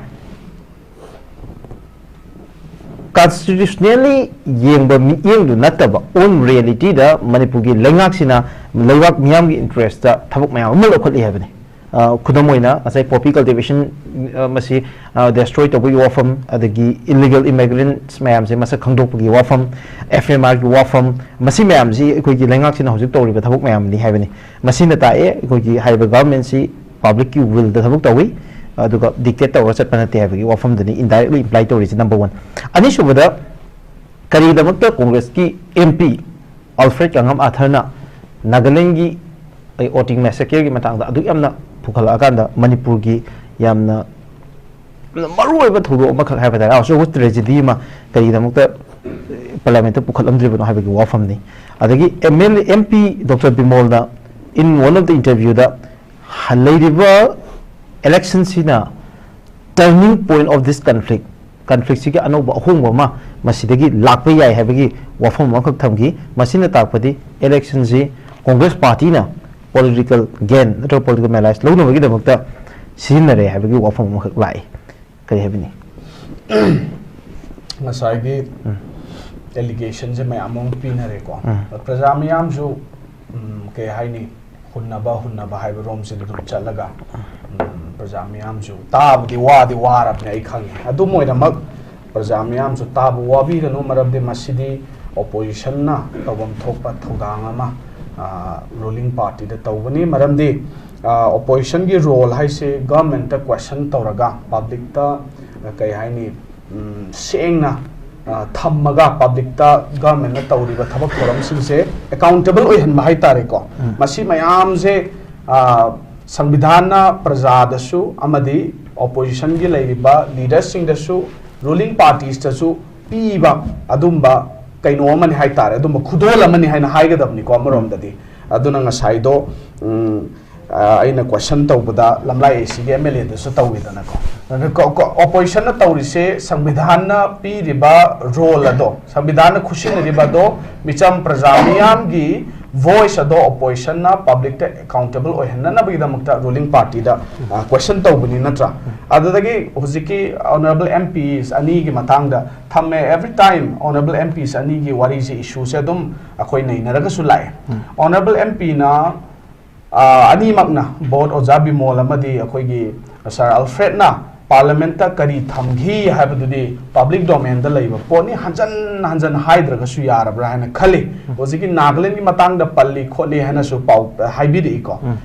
constitutionally ꯌꯦꯡꯕ ꯃꯤꯠꯌꯦꯡꯗꯨ ꯅꯠꯇꯕ, on reality ꯗ ꯃꯅꯤꯄꯨꯔꯒꯤ ꯂꯩꯉꯥꯛꯁꯤꯅ ꯂꯩꯕꯥꯛ ꯃꯤꯌꯥꯝꯒꯤ interest ꯇ ꯊꯕꯛ ꯃꯌꯥꯝ ꯑꯃ ꯂꯧꯈꯠꯂꯤ ꯍꯥꯏꯕꯅꯤ꯫ ꯑ, ꯈꯨꯗꯝ ꯑꯣꯏꯅ ꯉꯁꯥꯏ poppy cultivation, ꯑ, ꯃꯁꯤ, ꯑ, destroy ꯇꯧꯕꯒꯤ ꯋꯥꯐꯝ, ꯑꯗꯒꯤ illegal immigrants ꯃꯌꯥꯝꯁꯦ ꯃꯁꯛ ꯈꯪꯗꯣꯛꯄꯒꯤ ꯋꯥꯐꯝ, F M R ꯒꯤ ꯋꯥꯐꯝ, ꯃꯁꯤ ꯃꯌꯥꯝꯁꯤ ꯑꯩꯈꯣꯏꯒꯤ ꯂꯩꯉꯥꯛꯁꯤꯅ ꯍꯧꯖꯤꯛ ꯇꯧꯔꯤꯕ ꯊꯕꯛ ꯃꯌꯥꯝꯅꯤ ꯍꯥꯏꯕꯅꯤ꯫ ꯃꯁꯤꯅ ꯇꯥꯛꯑꯦ ꯑꯩꯈꯣꯏꯒꯤ ꯍꯥꯏꯔꯤꯕ government ꯁꯤ public ꯀꯤ will ꯗ ꯊꯕꯛ ꯇꯧꯏ, ꯑꯗꯨꯒ dictate ꯇꯧꯔꯒ ꯆꯠꯄ ꯅꯠꯇꯦ ꯍꯥꯏꯕꯒꯤ ꯋꯥꯐꯝꯗꯨꯅꯤ indirectly imply ꯇꯧꯔꯤꯁꯦ, number one꯫ ꯑꯅꯤꯁꯨꯕꯗ, ꯀꯔꯤꯒꯤꯗꯃꯛꯇ ꯀꯣꯡꯒ꯭ꯔꯦꯁꯀꯤ M P Alfred ꯀꯪꯉꯝ ꯑꯥꯔꯊꯔꯅ ꯅꯥꯒꯥꯂꯦꯟꯒꯤ ꯑꯩ voting massacre ꯒꯤ ꯃꯇꯥꯡꯗ ꯑꯗꯨꯛ ꯌꯥꯝꯅ ꯄꯨꯈꯠꯂꯛꯑꯀꯥꯟꯗ ꯃꯅꯤꯄꯨꯔꯒꯤ ꯌꯥꯝꯅ ꯃꯔꯨꯑꯣꯏꯕ ꯊꯧꯗꯣꯛ ꯑꯃꯈꯛ ꯍꯥꯏꯕ ꯇꯥꯔꯦ, ꯑꯆꯧꯕ tragedy ꯑꯃ ꯀꯔꯤꯒꯤꯗꯃꯛꯇ parliament ꯇ ꯄꯨꯈꯠꯂꯝꯗ꯭ꯔꯤꯕꯅꯣ ꯍꯥꯏꯕꯒꯤ ꯋꯥꯐꯝꯅꯤ꯫ ꯑꯗꯒꯤ M L A, M P Doctor ꯕꯤꯃꯣꯜꯅ in one of the interview ꯗ ꯂꯩꯔꯤꯕ election ꯁꯤꯅ turning point of this conflict, conflict ꯁꯤꯒꯤ ꯑꯅꯧꯕ ꯑꯍꯣꯡꯕ ꯑꯃ ꯃꯁꯤꯗꯒꯤ ꯂꯥꯛꯄ ꯌꯥꯏ ꯍꯥꯏꯕꯒꯤ ꯋꯥꯐꯝ ꯑꯃꯈꯛ ꯊꯝꯈꯤ꯫ ꯃꯁꯤꯅ ꯇꯥꯛꯄꯗꯤ election ꯁꯤ Congress party ꯅ political gain ꯅꯠꯇ꯭ꯔꯒ political malice ꯂꯧꯅꯕꯒꯤꯗꯃꯛꯇ ꯁꯤꯖꯤꯟꯅꯔꯦ ꯍꯥꯏꯕꯒꯤ ꯋꯥꯐꯝ ꯑꯃꯈꯛ ꯂꯥꯛꯏ꯫ ꯀꯔꯤ ꯍꯥꯏꯕꯤꯅꯤ? ꯉꯁꯥꯏꯒꯤ ꯎꯝ꯫ allegation ꯁꯦ ꯃꯌꯥꯝ ꯑꯃ ꯄꯤꯅꯔꯦꯀꯣ꯫ ꯎꯝ꯫ ꯄ꯭ꯔꯖꯥ ꯃꯤꯌꯥꯝꯁꯨ, ꯎꯝ, ꯀꯩ ꯍꯥꯏꯅꯤ, ꯍꯨꯟꯅꯕ ꯍꯨꯟꯅꯕ ꯍꯥꯏꯕ ꯔꯣꯝꯁꯤꯗ ꯑꯗꯨꯝ ꯆꯠꯂꯒ, ꯎꯝ, ꯄ꯭ꯔꯖꯥ ꯃꯤꯌꯥꯝꯁꯨ ꯇꯥꯕꯗꯤ ꯋꯥꯗꯤ ꯋꯥꯔꯕꯅꯦ, ꯑꯩ ꯈꯪꯉꯦ꯫ ꯑꯗꯨꯝ ꯑꯣꯏꯅꯃꯛ ꯄ꯭ꯔꯖꯥ ꯃꯤꯌꯥꯝꯁꯨ ꯇꯥꯕ ꯋꯥꯕꯤꯒꯅꯨ, ꯃꯔꯝꯗꯤ ꯃꯁꯤꯗꯤ opposition ꯅ ꯇꯧꯐꯝ ꯊꯣꯛꯄ ꯊꯧꯗꯥꯡ ꯑꯃ, ꯑ, ruling party ꯗ ꯇꯧꯕꯅꯤ꯫ ꯃꯔꯝꯗꯤ, ꯑ, opposition ꯒꯤ role ꯍꯥꯏꯁꯦ government ꯇ question ꯇꯧꯔꯒ, public ꯇ, ꯑ, ꯀꯩ ꯍꯥꯏꯅꯤ, ꯎꯝ, ꯁꯦꯡꯅ, ꯑ, ꯊꯝꯃꯒ, public ꯇ government ꯅ ꯇꯧꯔꯤꯕ ꯊꯕꯛ ꯊꯧꯔꯝꯁꯤꯡꯁꯦ accountable ꯑꯣꯏꯍꯟꯕ ꯍꯥꯏꯇꯥꯔꯦꯀꯣ꯫ ꯎꯝ꯫ ꯃꯁꯤ ꯃꯌꯥꯝꯁꯦ, ꯑ, ꯁꯪꯕꯤꯙꯥꯟꯅ ꯄ꯭ꯔꯖꯥꯗꯁꯨ ꯑꯃꯗꯤ opposition ꯒꯤ ꯂꯩꯔꯤꯕ leaders ꯁꯤꯡꯗꯁꯨ, ruling parties ꯇꯁꯨ ꯄꯤꯕ ꯑꯗꯨꯝꯕ ꯀꯩꯅꯣ ꯑꯃꯅꯤ ꯍꯥꯏꯇꯥꯔꯦ, ꯑꯗꯨꯝꯕ ꯈꯨꯗꯣꯜ ꯑꯃꯅꯤ ꯍꯥꯏꯅ ꯍꯥꯏꯒꯗꯕꯅꯤꯀꯣ ꯑꯃꯔꯣꯝꯗꯗꯤ꯫ ꯑꯗꯨꯅ ꯉꯁꯥꯏꯗꯣ, ꯎꯝ, ꯑ, ꯑꯩꯅ ꯀꯣꯏꯁꯟ ꯇꯧꯕꯗ ꯂꯝꯂꯥꯏ ꯑꯦ ꯁꯤꯒꯤ ꯑꯦꯝ ꯑꯦꯜ ꯑꯦꯗꯁꯨ ꯇꯧꯋꯤꯗꯅꯀꯣ, ꯑꯗꯨꯅ ꯀꯣ- ꯀꯣ- ꯑꯣꯄꯣꯖꯤꯁꯟꯅ ꯇꯧꯔꯤꯁꯦ ꯁꯪꯕꯤꯙꯥꯟꯅ ꯄꯤꯔꯤꯕ ꯔꯣꯜ ꯑꯗꯣ, ꯁꯪꯕꯤꯙꯥꯟꯅ ꯈꯨꯠꯁꯤꯟꯅꯔꯤꯕ ꯑꯗꯣ, ꯃꯤꯆꯝ ꯄ꯭ꯔꯖꯥ ꯃꯤꯌꯥꯝꯒꯤ ꯚꯣꯏꯁ ꯑꯗꯣ ꯑꯣꯄꯣꯖꯤꯁꯟꯅ ꯄꯕ꯭ꯂꯤꯛꯇ ꯑꯦꯀꯥꯎꯟꯇꯦꯕꯜ ꯑꯣꯏꯍꯟꯅꯅꯕꯒꯤꯗꯃꯛꯇ ꯔꯨꯂꯤꯡ ꯄꯥꯔꯇꯤꯗ ꯀꯣꯏꯁꯟ ꯇꯧꯕꯅꯤ ꯅꯠꯇ꯭ꯔꯥ? ꯑꯗꯨꯗꯒꯤ ꯍꯧꯖꯤꯛꯀꯤ ꯑꯣꯅꯔꯦꯕꯜ ꯑꯦꯝ ꯄꯤꯁ ꯑꯅꯤꯒꯤ ꯃꯇꯥꯡꯗ ꯊꯝꯃꯦ꯫ Every time honourable M piece ꯑꯅꯤꯒꯤ ꯋꯥꯔꯤꯁꯦ, ꯏꯁꯨꯁꯦ ꯑꯗꯨꯝ ꯑꯩꯈꯣꯏ ꯅꯩꯅꯔꯒꯁꯨ ꯂꯥꯛꯑꯦ꯫ ꯑꯣꯅꯔꯦꯕꯜ ꯑꯦꯝ ꯄꯤꯅ ꯑꯅꯤꯃꯛꯅ, ꯕꯣꯠ ꯑꯣꯖꯥ ꯕꯤꯃꯣꯜ ꯑꯃꯗꯤ ꯑꯩꯈꯣꯏꯒꯤ ꯁꯥꯔ ꯑꯜꯐ꯭ꯔꯦꯗꯅ ꯄꯥꯔꯂꯤꯌꯥꯃꯦꯟꯠꯇ ꯀꯔꯤ ꯊꯝꯈꯤ ꯍꯥꯏꯕꯗꯨꯗꯤ ꯄꯕ꯭ꯂꯤꯛ ꯗꯣꯃꯦꯟꯗ ꯂꯩꯕ ꯄꯣꯠꯅꯤ꯫ ꯍꯟꯖꯟ ꯍꯟꯖꯟ ꯍꯥꯏꯗ꯭ꯔꯒꯁꯨ ꯌꯥꯔꯕ꯭ꯔꯥ ꯍꯥꯏꯅ ꯈꯜꯂꯤ꯫ ꯍꯧꯖꯤꯛꯀꯤ ꯅꯥꯒꯥꯂꯦꯟꯒꯤ ꯃꯇꯥꯡꯗ ꯄꯜꯂꯤ ꯈꯣꯠꯂꯤ ꯍꯥꯏꯅꯁꯨ ꯄꯥꯎ ꯍꯥꯏꯕꯤꯔꯛꯏꯀꯣ꯫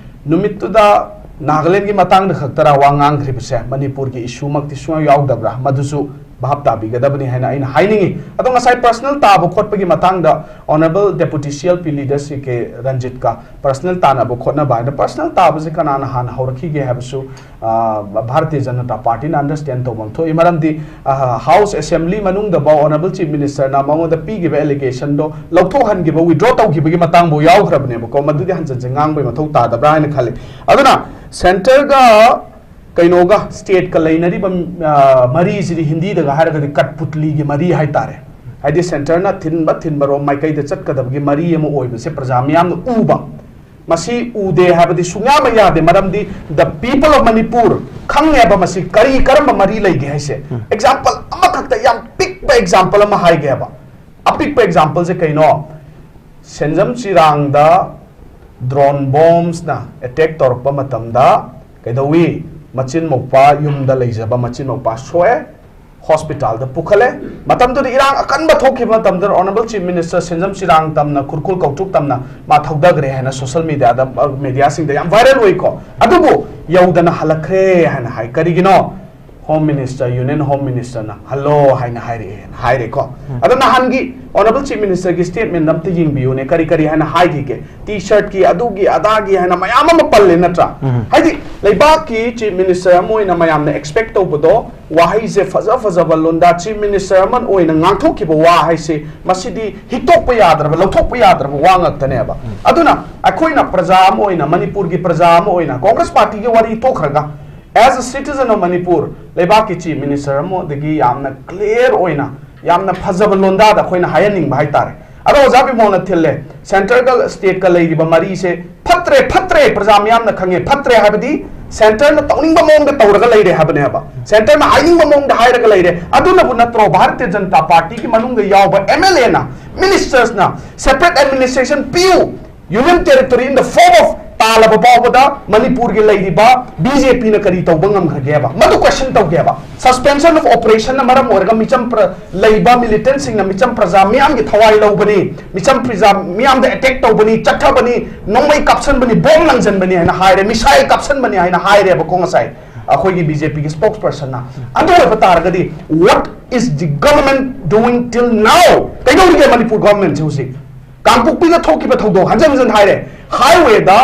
ꯅꯨꯃꯤꯠꯇꯨꯗ ꯅꯥꯒꯥꯂꯦꯟꯒꯤ ꯃꯇꯥꯡꯗ ꯈꯛꯇꯔ ꯋꯥ ꯉꯥꯡꯈ꯭ꯔꯤꯕꯁꯦ? ꯃꯅꯤꯄꯨꯔꯒꯤ ꯏꯁꯨꯃꯛꯇꯤ ꯁꯨꯡꯌꯥꯎ ꯌꯥꯎꯗꯕ꯭ꯔꯥ? ꯃꯗꯨꯁꯨ ꯚꯥꯞ ꯇꯥꯕꯤꯒꯗꯕꯅꯤ ꯍꯥꯏꯅ ꯑꯩꯅ ꯍꯥꯏꯅꯤꯡꯉꯤ꯫ ꯑꯗꯣ ꯉꯁꯥꯏ ꯄꯔꯁꯅꯦꯜ ꯇꯥꯕ ꯈꯣꯠꯄꯒꯤ ꯃꯇꯥꯡꯗ honourable ꯗꯦꯄꯨꯇꯤ C L P leader ꯁꯤ ꯀꯦ ꯔꯟꯖꯤꯠꯀ ꯄꯔꯁꯅꯦꯜ ꯇꯥꯅꯕ ꯈꯣꯠꯅꯕ ꯍꯥꯏꯅ, ꯄꯔꯁꯅꯦꯜ ꯇꯥꯕꯁꯦ ꯀꯅꯥꯅ ꯍꯥꯟꯅ ꯍꯧꯔꯛꯈꯤꯒꯦ ꯍꯥꯏꯕꯁꯨ, ꯑ, ꯚꯥꯔꯇꯤꯌ ꯖꯅꯇꯥ ꯄꯥꯔꯇꯤꯅ ꯑꯟꯗꯔꯁ꯭ꯇꯦꯟ ꯇꯧꯐꯝ ꯊꯣꯛꯏ꯫ ꯃꯔꯝꯗꯤ, ꯑ, ꯍꯥꯎꯁ ꯑꯦꯁꯦꯝꯕ꯭ꯂꯤ ꯃꯅꯨꯡꯗꯐꯥꯎ ꯑꯣꯅꯔꯦꯕꯜ ꯆꯤꯐ ꯃꯤꯅꯤꯁꯇꯔꯅ ꯃꯉꯣꯟꯗ ꯄꯤꯈꯤꯕ ꯑꯦꯂꯤꯒꯦꯁꯟꯗꯣ ꯂꯧꯊꯣꯛꯍꯟꯈꯤꯕ, ꯋꯤꯗ꯭ꯔꯣ ꯇꯧꯈꯤꯕꯒꯤ ꯃꯇꯥꯡꯐꯥꯎ ꯌꯥꯎꯈ꯭ꯔꯕꯅꯦꯕꯀꯣ꯫ ꯃꯗꯨꯗꯤ ꯍꯟꯖꯟ ꯍꯟꯖꯟ ꯉꯥꯡꯕꯒꯤ ꯃꯊꯧ ꯇꯥꯗꯕ꯭ꯔꯥ ꯍꯥꯏꯅ ꯈꯜꯂꯤ꯫ ꯑꯗꯨꯅ ꯁꯦꯟꯇꯔꯒ ꯀꯩꯅꯣꯒ, ꯁ꯭ꯇꯦꯠꯀ ꯂꯩꯅꯔꯤꯕ, ꯑ, ꯃꯔꯤꯁꯤꯗꯤ ꯍꯤꯟꯗꯤꯗꯒ ꯍꯥꯏꯔꯒꯗꯤ ꯀꯠꯄꯨꯠꯂꯤꯒꯤ ꯃꯔꯤ ꯍꯥꯏꯇꯥꯔꯦ꯫ ꯍꯥꯏꯗꯤ ꯁꯦꯟꯇꯔꯅ ꯊꯤꯟꯕ ꯊꯤꯟꯕꯔꯣꯝ ꯃꯥꯏꯀꯩꯗ ꯆꯠꯀꯗꯕꯒꯤ ꯃꯔꯤ ꯑꯃ ꯑꯣꯏꯕꯁꯦ ꯄ꯭ꯔꯖꯥ ꯃꯤꯌꯥꯝꯅ ꯎꯕ꯫ ꯃꯁꯤ ꯎꯗꯦ ꯍꯥꯏꯕꯗꯤ ꯁꯨꯡꯌꯥꯃꯛ ꯌꯥꯗꯦ, ꯃꯔꯝꯗꯤ the people of Manipur ꯈꯪꯉꯦꯕ ꯃꯁꯤ ꯀꯔꯤ, ꯀꯔꯝꯕ ꯃꯔꯤ ꯂꯩꯒꯦ ꯍꯥꯏꯁꯦ꯫ ꯑꯦꯛꯖꯥꯝꯄꯜ ꯑꯃꯈꯛꯇ, ꯌꯥꯝ ꯄꯤꯛꯄ ꯑꯦꯛꯖꯥꯝꯄꯜ ꯑꯃ ꯍꯥꯏꯒꯦꯕ꯫ ꯑꯄꯤꯛꯄ ꯑꯦꯛꯖꯥꯝꯄꯜꯁꯦ ꯀꯩꯅꯣ? ꯁꯦꯟꯖꯝ ꯆꯤꯔꯥꯡꯗ ꯗ꯭ꯔꯣꯟ ꯕꯣꯝꯁꯅ ꯑꯦꯇꯦꯛ ꯇꯧꯔꯛꯄ ꯃꯇꯝꯗ ꯀꯩꯗꯧꯏ? ꯃꯆꯤꯟ ꯃꯧꯄꯥ, ꯌꯨꯝꯗ ꯂꯩꯖꯕ ꯃꯆꯤꯟ ꯃꯧꯄꯥ ꯁꯣꯛꯑꯦ, ꯍꯣꯁꯄꯤꯇꯥꯜꯗ ꯄꯨꯈꯠꯂꯦ꯫ ꯃꯇꯝꯗꯨꯗ ꯏꯔꯥꯡ ꯑꯀꯟꯕ ꯊꯣꯛꯈꯤꯕ ꯃꯇꯝꯗ ꯑꯣꯅꯔꯦꯕꯜ ꯆꯤꯐ ꯃꯤꯅꯤꯁꯇꯔ ꯁꯦꯟꯖꯝ ꯆꯤꯔꯥꯡ ꯇꯝꯅ, ꯈꯨꯔꯈꯨꯜ ꯀꯧꯇ꯭ꯔꯨꯛ ꯇꯝꯅ ꯃꯥ ꯊꯧꯗꯈ꯭ꯔꯦ ꯍꯥꯏꯅ ꯁꯣꯁꯦꯜ ꯃꯦꯗꯤꯌꯥꯗ, ꯑ, ꯃꯦꯗꯤꯌꯥꯁꯤꯡꯗ ꯌꯥꯝ ꯚꯥꯏꯔꯦꯜ ꯑꯣꯏꯀꯣ꯫ ꯑꯗꯨꯕꯨ ꯌꯧꯗꯅ ꯍꯜꯂꯛꯈ꯭ꯔꯦ ꯍꯥꯏꯅ ꯍꯥꯏ꯫ ꯀꯔꯤꯒꯤꯅꯣ? ꯍꯣꯝ ꯃꯤꯅꯤꯁꯇꯔ, ꯌꯨꯅꯤꯌꯟ ꯍꯣꯝ ꯃꯤꯅꯤꯁꯇꯔꯅ "ꯍꯜꯂꯣ" ꯍꯥꯏꯅ ꯍꯥꯏꯔꯛꯑꯦꯅ ꯍꯥꯏꯔꯦꯀꯣ꯫ ꯑꯗꯣ ꯅꯍꯥꯟꯒꯤ ꯑꯣꯅꯔꯦꯕꯜ ꯆꯤꯐ ꯃꯤꯅꯤꯁꯇꯔꯒꯤ ꯁ꯭ꯇꯦꯠꯃꯦꯟ ꯑꯝꯇ ꯌꯦꯡꯕꯤꯌꯨꯅꯦ, ꯀꯔꯤ ꯀꯔꯤ ꯍꯥꯏꯅ ꯍꯥꯏꯈꯤꯒꯦ? ꯇꯤ ꯁꯔꯠꯀꯤ, ꯑꯗꯨꯒꯤ ꯑꯗꯥꯒꯤ ꯍꯥꯏꯅ ꯃꯌꯥꯝ ꯑꯃ ꯄꯜꯂꯦ ꯅꯠꯇ꯭ꯔꯥ? ꯍꯥꯏꯗꯤ ꯂꯩꯕꯥꯛꯀꯤ Chief Minister ꯑꯃ ꯑꯣꯏꯅ ꯃꯌꯥꯝꯅ expect ꯇꯧꯕꯗꯣ, ꯋꯥꯍꯩꯁꯦ ꯐꯖ ꯐꯖꯕ ꯂꯣꯟꯗ Chief Minister ꯑꯃ ꯑꯣꯏꯅ ꯉꯥꯡꯊꯣꯛꯈꯤꯕ ꯋꯥ ꯍꯥꯏꯁꯦ, ꯃꯁꯤꯗꯤ ꯍꯤꯛꯇꯣꯛꯄ ꯌꯥꯗ꯭ꯔꯕ, ꯂꯧꯊꯣꯛꯄ ꯌꯥꯗ꯭ꯔꯕ ꯋꯥ ꯉꯥꯛꯇꯅꯦꯕ꯫ ꯑꯗꯨꯅ ꯑꯩꯈꯣꯏꯅ ꯄ꯭ꯔꯖꯥ ꯑꯃ ꯑꯣꯏꯅ, ꯃꯅꯤꯄꯨꯔꯒꯤ ꯄ꯭ꯔꯖꯥ ꯑꯃ ꯑꯣꯏꯅ, Congress Party ꯒꯤ ꯋꯥꯔꯤ ꯇꯣꯛꯈ꯭ꯔꯒ, as a citizen of Manipur, ꯂꯩꯕꯥꯛꯀꯤ Chief Minister ꯑꯃꯗꯒꯤ ꯌꯥꯝꯅ clear ꯑꯣꯏꯅ, ꯌꯥꯝꯅ ꯐꯖꯕ ꯂꯣꯟꯗꯥꯗ ꯑꯩꯈꯣꯏꯅ ꯍꯥꯏꯍꯟꯅꯤꯡꯕ ꯍꯥꯏꯇꯥꯔꯦ꯫ ꯑꯗꯣ ꯑꯣꯖꯥ ꯕꯤꯃꯣꯜꯅ ꯊꯤꯜꯂꯦ, centre ꯒ state ꯀ ꯂꯩꯔꯤꯕ ꯃꯔꯤꯁꯦ ꯐꯠꯇ꯭ꯔꯦ, ꯐꯠꯇ꯭ꯔꯦ, ꯄ꯭ꯔꯖꯥ ꯃꯤꯌꯥꯝꯅ ꯈꯪꯉꯦ, ꯐꯠꯇ꯭ꯔꯦ ꯍꯥꯏꯕꯗꯤ centre ꯅ ꯇꯧꯅꯤꯡꯕ ꯃꯑꯣꯡꯗ ꯇꯧꯔꯒ ꯂꯩꯔꯦ ꯍꯥꯏꯕꯅꯦꯕ, centre ꯅ ꯍꯥꯏꯅꯤꯡꯕ ꯃꯑꯣꯡꯗ ꯍꯥꯏꯔꯒ ꯂꯩꯔꯦ꯫ ꯑꯗꯨꯅꯕꯨ ꯅꯠꯇ꯭ꯔꯣ ꯚꯥꯔꯇꯤꯌ ꯖꯅꯇꯥ ꯄꯥꯔꯇꯤꯒꯤ ꯃꯅꯨꯡꯗ ꯌꯥꯎꯕ M L A ꯅ, ministers ꯅ separate administration ꯄꯤꯌꯨ, Union Territory in the form of ꯇꯥꯜꯂꯕ ꯐꯥꯎꯕꯗ ꯃꯅꯤꯄꯨꯔꯒꯤ ꯂꯩꯔꯤꯕ B J P ꯅ ꯀꯔꯤ ꯇꯧꯕ ꯉꯝꯈ꯭ꯔꯒꯦꯕ? ꯃꯗꯨ question ꯇꯧꯒꯦꯕ꯫ Suspension of operation ꯅ ꯃꯔꯝ ꯑꯣꯏꯔꯒ ꯃꯤꯆꯝ ꯄ꯭ꯔ-, ꯂꯩꯕ militant ꯁꯤꯡꯅ ꯃꯤꯆꯝ ꯄ꯭ꯔꯖꯥ ꯃꯤꯌꯥꯝꯒꯤ ꯊꯋꯥꯏ ꯂꯧꯕꯅꯤ, ꯃꯤꯆꯝ ꯄ꯭ꯔꯖꯥ ꯃꯤꯌꯥꯝꯗ attack ꯇꯧꯕꯅꯤ, ꯆꯠꯊꯕꯅꯤ, ꯅꯣꯡꯃꯩ ꯀꯥꯞꯁꯟꯕꯅꯤ, bomb ꯂꯪꯁꯟꯕꯅꯤ ꯍꯥꯏꯅ ꯍꯥꯏꯔꯦ, missile ꯀꯥꯞꯁꯟꯕꯅꯤ ꯍꯥꯏꯅ ꯍꯥꯏꯔꯦꯕꯀꯣ ꯉꯁꯥꯏ ꯑꯩꯈꯣꯏꯒꯤ B J P ꯒꯤ spokesperson ꯅ꯫ ꯑꯗꯨ ꯑꯣꯏꯕ ꯇꯥꯔꯒꯗꯤ, what is the government doing till now? ꯀꯩꯗꯧꯔꯤꯒꯦ ꯃꯅꯤꯄꯨꯔ government ꯁꯦ ꯍꯧꯖꯤꯛ? ꯀꯥꯡꯄꯣꯛꯄꯤꯗ ꯊꯣꯛꯈꯤꯕ ꯊꯧꯗꯣꯛ ꯍꯟꯖꯟ ꯍꯟꯖꯟ ꯍꯥꯏꯔꯦ꯫ Highway ꯗ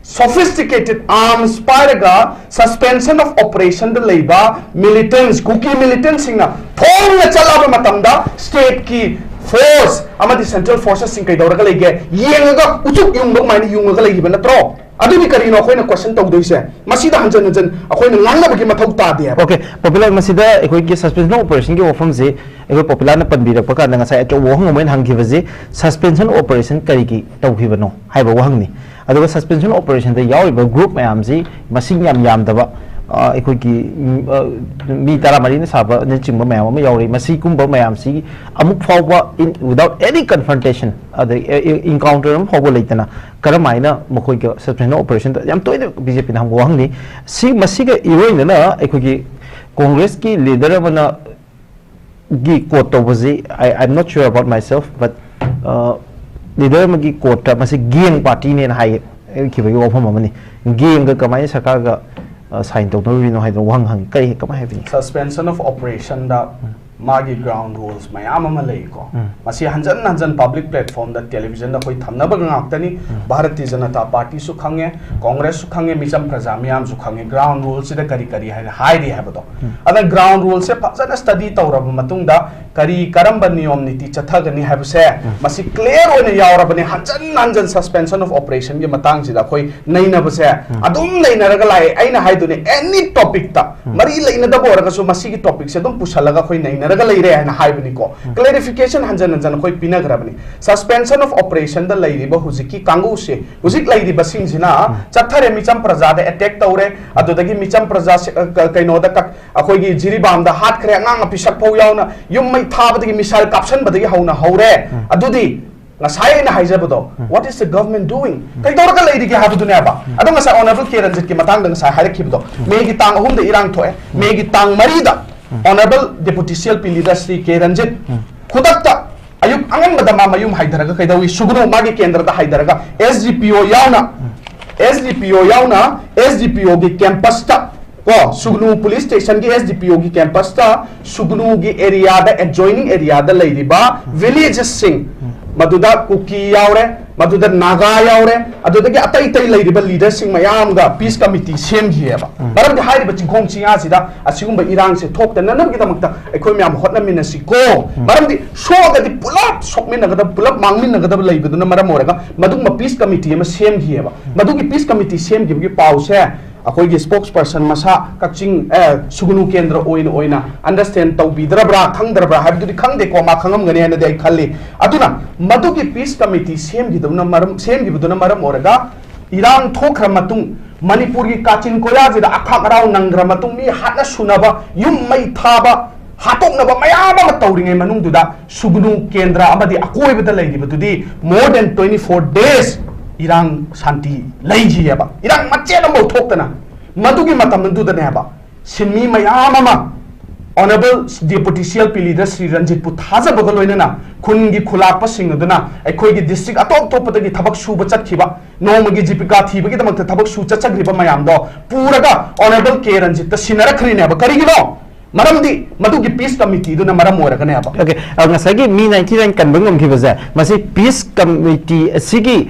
sophisticated arms ꯄꯥꯏꯔꯒ suspension of operation ꯗ ꯂꯩꯕ militants, ꯀꯨꯀꯤ militant ꯁꯤꯡꯅ ꯊꯣꯡꯅ ꯆꯠꯂꯕ ꯃꯇꯝꯗ state ꯀꯤ force ꯑꯃꯗꯤ central forces ꯁꯤꯡ ꯀꯩꯗꯧꯔꯒ ꯂꯩꯒꯦ? ꯌꯦꯡꯉꯒ ꯎꯆꯨꯛ ꯌꯨꯡꯕ ꯑꯗꯨꯃꯥꯏꯅ ꯌꯨꯡꯉꯒ ꯂꯩꯈꯤꯕ ꯅꯠꯇ꯭ꯔꯣ? ꯑꯗꯨꯗꯤ ꯀꯔꯤꯅꯣ ꯑꯩꯈꯣꯏꯅ question ꯇꯧꯗꯣꯏꯁꯦ? ꯃꯁꯤꯗ ꯍꯟꯖꯟ ꯍꯟꯖꯟ ꯑꯩꯈꯣꯏꯅ ꯉꯥꯡꯅꯕꯒꯤ ꯃꯊꯧ ꯇꯥꯗꯦ ꯍꯥꯏꯕ꯫ Okay, Popular, ꯃꯁꯤꯗ ꯑꯩꯈꯣꯏꯒꯤ suspension of operation ꯒꯤ ꯋꯥꯐꯝꯁꯦ ꯑꯩꯈꯣꯏ Popular ꯅ ꯄꯟꯕꯤꯔꯛꯄ ꯀꯥꯟꯗ ꯉꯁꯥꯏ ꯑꯆꯧꯕ ꯋꯥꯍꯪ ꯑꯃ ꯑꯩꯅ ꯍꯪꯈꯤꯕꯁꯦ, suspension of operation ꯀꯔꯤꯒꯤ ꯇꯧꯈꯤꯕꯅꯣ ꯍꯥꯏꯕ ꯋꯥꯍꯪꯅꯤ꯫ ꯑꯗꯨꯒ suspension of operation ꯗ ꯌꯥꯎꯔꯤꯕ group ꯃꯌꯥꯝꯁꯤ ꯃꯁꯤꯡ ꯌꯥꯝ ꯌꯥꯝꯗꯕ, ꯑ, ꯑꯩꯈꯣꯏꯒꯤ, ꯎꯝ, ꯑ, ꯃꯤ ꯇꯔꯥꯃꯔꯤꯅ ꯁꯥꯕꯅꯆꯤꯡꯕ ꯃꯌꯥꯝ ꯑꯃ ꯌꯥꯎꯔꯤ꯫ ꯃꯁꯤꯒꯨꯝꯕ ꯃꯌꯥꯝꯁꯤ ꯑꯃꯨꯛ ꯐꯥꯎꯕ in, without any confrontation, ꯑꯗꯩ, ꯑ, encounter ꯑꯃ ꯐꯥꯎꯕ ꯂꯩꯇꯅ ꯀꯔꯝꯍꯥꯏꯅ ꯃꯈꯣꯏꯒ suspension of operation ꯗ, ꯌꯥꯝ ꯇꯣꯏꯅ B J P ꯅ ꯍꯪꯕ ꯋꯥꯍꯪꯅꯤ꯫ ꯁꯤ, ꯃꯁꯤꯒ ꯏꯔꯣꯏꯅꯅ ꯑꯩꯈꯣꯏꯒꯤ Congress ꯀꯤ leader ꯑꯃꯅ ꯒꯤ quote ꯇꯧꯕꯁꯤ, I, I'm not sure about myself, but, uh, leader ꯑꯃꯒꯤ quote ꯇ ꯃꯁꯤ gang party ꯅꯦꯅ ꯍꯥꯏꯈꯤꯕꯒꯤ ꯋꯥꯐꯝ ꯑꯃꯅꯤ꯫ Gang ꯒ ꯀꯃꯥꯏꯅ ꯁꯔꯀꯥꯔꯒ, uh, sign ꯇꯧꯅꯔꯨꯔꯤꯅꯣ ꯍꯥꯏꯗꯅ ꯋꯥꯍꯪ ꯍꯪꯉꯤ꯫ ꯀꯔꯤ, ꯀꯃꯥꯏ ꯍꯥꯏꯕꯤꯅꯤ? Suspension of operation ꯗ ꯃꯥꯒꯤ ground rules ꯃꯌꯥꯝ ꯑꯃ ꯂꯩꯀꯣ꯫ ꯃꯁꯤ ꯍꯟꯖꯟ ꯍꯟꯖꯟ public platformꯗ, televisionꯗ ꯑꯩꯈꯣꯏ ꯊꯝꯅꯕ ꯉꯥꯛꯇꯅꯤ꯫ ꯚꯥꯔꯇꯤꯌ ꯖꯅꯇꯥ ꯄꯥꯔꯇꯤꯁꯨ ꯈꯪꯉꯦ, ꯀꯣꯡꯒ꯭ꯔꯦꯁꯁꯨ ꯈꯪꯉꯦ, ꯃꯤꯆꯝ ꯄ꯭ꯔꯖꯥ ꯃꯤꯌꯥꯝꯁꯨ ꯈꯪꯉꯦ ground ruleꯁꯤꯗ ꯀꯔꯤ ꯀꯔꯤ ꯍꯥꯏꯅ ꯍꯥꯏꯔꯤ ꯍꯥꯏꯕꯗꯣ꯫ ꯑꯗ ground ruleꯁꯦ ꯐꯖꯅ study ꯇꯧꯔꯕ ꯃꯇꯨꯡꯗ ꯀꯔꯤ, ꯀꯔꯝꯕ ꯅꯤꯌꯣꯝ ꯅꯤꯇꯤ ꯆꯠꯊꯒꯅꯤ ꯍꯥꯏꯕꯁꯦ ꯃꯁꯤ clear ꯑꯣꯏꯅ ꯌꯥꯎꯔꯕꯅꯤ꯫ ꯍꯟꯖꯟ ꯍꯟꯖꯟ suspension of operationꯒꯤ ꯃꯇꯥꯡꯁꯤꯗ ꯑꯩꯈꯣꯏ ꯅꯩꯅꯕꯁꯦ ꯑꯗꯨꯝ ꯅꯩꯅꯔꯒ ꯂꯥꯛꯑꯦ꯫ ꯑꯩꯅ ꯍꯥꯏꯗꯨꯅꯦ, any topicꯇ, ꯃꯔꯤ ꯂꯩꯅꯗꯕ ꯑꯣꯏꯔꯒꯁꯨ ꯃꯁꯤꯒꯤ topicꯁꯦ ꯑꯗꯨꯝ ꯄꯨꯁꯜꯂꯒ ꯑꯩꯈꯣꯏ ꯅꯩꯅꯔꯒ ꯂꯩꯔꯦ ꯍꯥꯏꯅ ꯍꯥꯏꯕꯅꯤꯀꯣ꯫ Clarification ꯍꯟꯖꯟ ꯍꯟꯖꯟ ꯑꯩꯈꯣꯏ ꯄꯤꯅꯈ꯭ꯔꯕꯅꯤ꯫ Suspension of operationꯗ ꯂꯩꯔꯤꯕ ꯍꯧꯖꯤꯛꯀꯤ ꯀꯥꯡꯕꯨꯁꯦ, ꯍꯧꯖꯤꯛ ꯂꯩꯔꯤꯕꯁꯤꯡꯁꯤꯅ ꯆꯠꯊꯔꯦ, ꯃꯤꯆꯝ ꯄ꯭ꯔꯖꯥꯗ attack ꯇꯧꯔꯦ, ꯑꯗꯨꯗꯒꯤ ꯃꯤꯆꯝ ꯄ꯭ꯔꯖꯥ ꯁꯦ-, ꯑ, ꯀ-, ꯀꯩꯅꯣꯗ ꯀꯛ-, ꯑꯩꯈꯣꯏꯒꯤ ꯖꯤꯔꯤꯕꯥꯝꯗ ꯍꯥꯠꯈ꯭ꯔꯦ, ꯑꯉꯥꯡ ꯃꯄꯤꯁꯛ ꯐꯥꯎ ꯌꯥꯎꯅ ꯌꯨꯝ ꯃꯩ ꯊꯥꯕꯗꯒꯤ, missile ꯀꯥꯞꯁꯟꯕꯗꯒꯤ ꯍꯧꯅ ꯍꯧꯔꯦ꯫ ꯑꯗꯨꯗꯤ ꯉꯁꯥꯏ ꯑꯩꯅ ꯍꯥꯏꯖꯕꯗꯣ, what is the government doing? ꯀꯩꯗꯧꯔꯒ ꯂꯩꯔꯤꯒꯦ ꯍꯥꯏꯕꯗꯨꯅꯦꯕ꯫ ꯑꯗꯣ ꯉꯁꯥꯏ Honourable ꯀꯦ ꯔꯟꯖꯤꯠꯀꯤ ꯃꯇꯥꯡꯗ ꯉꯁꯥꯏ ꯍꯥꯏꯔꯛꯈꯤꯕꯗꯣ, Mayꯒꯤ ꯇꯥꯡ ꯑꯍꯨꯝꯗ ꯏꯔꯥꯡ ꯊꯣꯛꯑꯦ, Mayꯒꯤ ꯇꯥꯡ ꯃꯔꯤꯗ Honourable Deputy CLP leader Shri ꯀꯦ ꯔꯟꯖꯤꯠ ꯈꯨꯗꯛꯇ ꯑꯌꯨꯛ ꯑꯉꯟꯕꯗ ꯃꯥ ꯃꯌꯨꯝ ꯍꯥꯏꯊꯔꯒ ꯀꯩꯗꯧꯏ? ꯁꯨꯒꯅꯨ, ꯃꯥꯒꯤ ꯀꯦꯟꯗ꯭ꯔꯗ ꯍꯥꯏꯊꯔꯒ S D P O ꯌꯥꯎꯅ, S D P O ꯌꯥꯎꯅ, S D P Oꯒꯤ campusꯇ ꯀꯣ, ꯁꯨꯒꯅꯨ police stationꯒꯤ S D P Oꯒꯤ campusꯇ ꯁꯨꯒꯅꯨꯒꯤ areaꯗ, adjoining areaꯗ ꯂꯩꯔꯤꯕ villagesꯁꯤꯡ, ꯃꯗꯨꯗ ꯀꯨꯀꯤ ꯌꯥꯎꯔꯦ, ꯃꯗꯨꯗ ꯅꯥꯒꯥ ꯌꯥꯎꯔꯦ, ꯑꯗꯨꯗꯒꯤ ꯑꯇꯩ ꯑꯇꯩ ꯂꯩꯔꯤꯕ leaderꯁꯤꯡ ꯃꯌꯥꯝꯒ peace committee ꯁꯦꯝꯈꯤꯑꯕ꯫ ꯃꯔꯝꯗꯤ ꯍꯥꯏꯔꯤꯕ ꯆꯤꯡꯈꯣꯡ ꯆꯤꯡꯌꯥꯁꯤꯗ ꯑꯁꯤꯒꯨꯝꯕ ꯏꯔꯥꯡꯁꯦ ꯊꯣꯛꯇꯅꯅꯕꯒꯤꯗꯃꯛꯇ ꯑꯩꯈꯣꯏ ꯃꯌꯥꯝ ꯍꯣꯠꯅꯃꯤꯟꯅꯁꯤꯀꯣ꯫ ꯃꯔꯝꯗꯤ ꯁꯣꯛꯑꯒꯗꯤ ꯄꯨꯂꯞ ꯁꯣꯛꯃꯤꯟꯅꯒꯗꯕ, ꯄꯨꯂꯞ ꯃꯥꯡꯃꯤꯟꯅꯒꯗꯕ ꯂꯩꯕꯗꯨꯅ ꯃꯔꯝ ꯑꯣꯏꯔꯒ ꯃꯗꯨꯒꯨꯝꯕ peace committee ꯑꯃ ꯁꯦꯝꯈꯤꯑꯕ꯫ ꯃꯗꯨꯒꯤ peace committee ꯁꯦꯝꯈꯤꯕꯒꯤ ꯄꯥꯎꯁꯦ ꯑꯩꯈꯣꯏꯒꯤ spokesperson ꯃꯁꯥ ꯀꯛꯆꯤꯡ, ꯑꯦ, ꯁꯨꯒꯅꯨ ꯀꯦꯟꯗ꯭ꯔ ꯑꯣꯏꯅ, ꯑꯣꯏꯅ understand ꯇꯧꯕꯤꯗ꯭ꯔꯕ꯭ꯔꯥ, ꯈꯪꯗ꯭ꯔꯕ꯭ꯔꯥ ꯍꯥꯏꯕꯗꯨꯗꯤ ꯈꯪꯗꯦꯀꯣ, ꯃꯥ ꯈꯪꯉꯝꯒꯅꯤ ꯍꯥꯏꯅꯗꯤ ꯑꯩ ꯈꯜꯂꯤ꯫ ꯑꯗꯨꯅ ꯃꯗꯨꯒꯤ peace committee ꯁꯦꯝꯈꯤꯗꯕꯅ ꯃꯔꯝ, ꯁꯦꯝꯈꯤꯕꯗꯨꯅ ꯃꯔꯝ ꯑꯣꯏꯔꯒ ꯏꯔꯥꯡ ꯊꯣꯛꯈ꯭ꯔ ꯃꯇꯨꯡ, ꯃꯅꯤꯄꯨꯔꯒꯤ ꯀꯥꯆꯤꯟ ꯀꯣꯌꯥꯁꯤꯗ ꯑꯈꯥꯛ ꯑꯔꯥꯎ ꯅꯪꯈ꯭ꯔ ꯃꯇꯨꯡ, ꯃꯤ ꯍꯥꯠꯅ ꯁꯨꯅꯕ, ꯌꯨꯝ ꯃꯩ ꯊꯥꯕ, ꯍꯥꯠꯇꯣꯛꯅꯕ ꯃꯌꯥꯝ ꯑꯃ ꯇꯧꯔꯤꯉꯩ ꯃꯅꯨꯡꯗꯨꯗ ꯁꯨꯒꯅꯨ ꯀꯦꯟꯗ꯭ꯔ ꯑꯃꯗꯤ ꯑꯀꯣꯏꯕꯗ ꯂꯩꯔꯤꯕꯗꯨꯗꯤ more than twenty four days ꯏꯔꯥꯡ ꯁꯥꯟꯇꯤ ꯂꯩꯈꯤꯑꯕ꯫ ꯏꯔꯥꯡ ꯃꯆꯦꯠ ꯑꯃꯐꯥꯎ ꯊꯣꯛꯇꯅ꯫ ꯃꯗꯨꯒꯤ ꯃꯇꯝꯗꯨꯗꯅꯦꯕ ꯁꯤꯟꯃꯤ ꯃꯌꯥꯝ ꯑꯃ Honourable Deputy CLP leader Shri ꯔꯟꯖꯤꯠꯄꯨ ꯊꯥꯖꯕꯒ ꯂꯣꯏꯅꯅ ꯈꯨꯟꯒꯤ ꯈꯨꯂꯥꯛꯄꯁꯤꯡ ꯑꯗꯨꯅ ꯑꯩꯈꯣꯏꯒꯤ district ꯑꯇꯣꯞ ꯑꯇꯣꯞꯄꯗꯒꯤ ꯊꯕꯛ ꯁꯨꯕ ꯆꯠꯈꯤꯕ, ꯅꯣꯡꯃꯒꯤ ꯖꯤꯕꯤꯀꯥ ꯊꯤꯕꯒꯤꯗꯃꯛꯇ ꯊꯕꯛ ꯁꯨ ꯆꯠꯆꯈ꯭ꯔꯤꯕ ꯃꯌꯥꯝꯗꯣ ꯄꯨꯔꯒ Honourable ꯀꯦ ꯔꯟꯖꯤꯠꯇ ꯁꯤꯟꯅꯔꯛꯈ꯭ꯔꯤꯅꯦꯕ꯫ ꯀꯔꯤꯒꯤꯅꯣ? ꯃꯔꯝꯗꯤ ꯃꯗꯨꯒꯤ ꯄꯤꯁ ꯀꯃꯤꯇꯤꯗꯨꯅ ꯃꯔꯝ ꯑꯣꯏꯔꯒꯅꯦꯕ꯫ Okay, ꯑ, ꯉꯁꯥꯏꯒꯤ ꯃꯤ ꯅꯥꯏꯟꯇꯤ ꯅꯥꯏꯟ ꯀꯟꯕ ꯉꯝꯈꯤꯕꯁꯦ, ꯃꯁꯤ ꯄꯤꯁ ꯀꯃꯤꯇꯤ ꯑꯁꯤꯒꯤ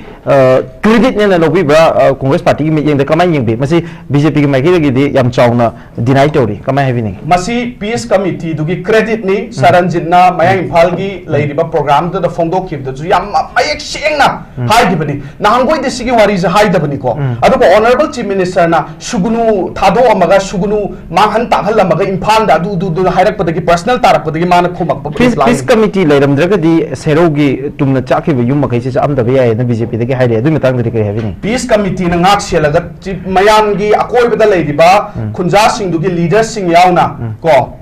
ꯀ꯭ꯔꯦꯗꯤꯠꯅꯦꯅ ꯂꯧꯕꯤꯕ꯭ꯔꯥ, ꯑ, ꯀꯣꯡꯒ꯭ꯔꯦꯁ ꯄꯥꯔꯇꯤꯒꯤ ꯃꯤꯠꯌꯦꯡꯗ ꯀꯃꯥꯏꯅ ꯌꯦꯡꯕꯤ? ꯃꯁꯤ ꯕꯤ ꯖꯦ ꯄꯤꯒꯤ ꯃꯥꯏꯀꯩꯗꯒꯤꯗꯤ ꯌꯥꯝ ꯆꯥꯎꯅ ꯗꯤꯅꯥꯏ ꯇꯧꯔꯤ, ꯀꯃꯥꯏꯅ ꯍꯥꯏꯕꯤꯅꯤꯡꯉꯤ? ꯃꯁꯤ ꯄꯤꯁ ꯀꯃꯤꯇꯤꯗꯨꯒꯤ ꯀ꯭ꯔꯦꯗꯤꯠꯅꯤ꯫ ꯁꯥꯔ ꯔꯟꯖꯤꯠꯅ ꯃꯌꯥꯡ ꯏꯝꯐꯥꯜꯒꯤ ꯂꯩꯔꯤꯕ ꯄ꯭ꯔꯣꯒ꯭ꯔꯥꯝꯗꯨꯗ ꯐꯣꯡꯗꯣꯛꯈꯤꯕꯗꯁꯨ ꯌꯥꯝ ꯃ- ꯃꯌꯦꯛ ꯁꯦꯡꯅ ꯍꯥꯏꯈꯤꯕꯅꯤ꯫ ꯅꯍꯥꯟꯈꯣꯏꯗꯤ ꯁꯤꯒꯤ ꯋꯥꯔꯤꯁꯦ ꯍꯥꯏꯗꯕꯅꯤꯀꯣ꯫ ꯑꯗꯨꯕꯨ ꯑꯣꯅꯔꯦꯕꯜ ꯆꯤꯐ ꯃꯤꯅꯤꯁꯇꯔꯅ ꯁꯨꯒꯨꯅꯨ ꯊꯥꯗꯣꯛꯑꯝꯃꯒ, ꯁꯨꯒꯨꯅꯨ ꯃꯥꯡꯍꯟ ꯇꯥꯛꯍꯜꯂꯝꯃꯒ ꯏꯝꯐꯥꯜꯗ ꯑꯗꯨ ꯑꯗꯨ ꯑꯗꯨ ꯍꯥꯏꯔꯛꯄꯗꯒꯤ, ꯄꯔꯁꯅꯦꯜ ꯇꯥꯔꯛꯄꯗꯒꯤ ꯃꯥꯅ ꯈꯨꯝꯃꯛꯄ ꯄꯤꯁ ꯂꯥꯛꯏ꯫ ꯄꯤꯁ ꯀꯃꯤꯇꯤ ꯂꯩꯔꯝꯗ꯭ꯔꯒꯗꯤ ꯁꯦꯔꯧꯒꯤ ꯇꯨꯝꯅ ꯆꯥꯛꯈꯤꯕ ꯌꯨꯝ ꯃꯈꯩꯁꯤꯁꯨ ꯑꯝꯗꯕ ꯌꯥꯏꯌꯦꯅ ꯕꯤ ꯖꯦ ꯄꯤꯗꯒꯤ ꯍꯥꯏꯔꯛꯑꯦ꯫ ꯑꯗꯨꯒꯤ ꯃꯇꯥꯡꯗꯗꯤ ꯀꯔꯤ ꯍꯥꯏꯕꯤꯅꯤꯡꯉꯤ? ꯄꯤꯁ ꯀꯃꯤꯇꯤꯅ ꯉꯥꯛ ꯁꯦꯜꯂꯒ ꯆꯤ- ꯃꯌꯥꯝꯒꯤ ꯑꯀꯣꯏꯕꯗ ꯂꯩꯔꯤꯕ ꯈꯨꯟꯖꯥꯁꯤꯡꯗꯨꯒꯤ ꯂꯤꯗꯔꯁꯤꯡ ꯌꯥꯎꯅ ꯀꯣ,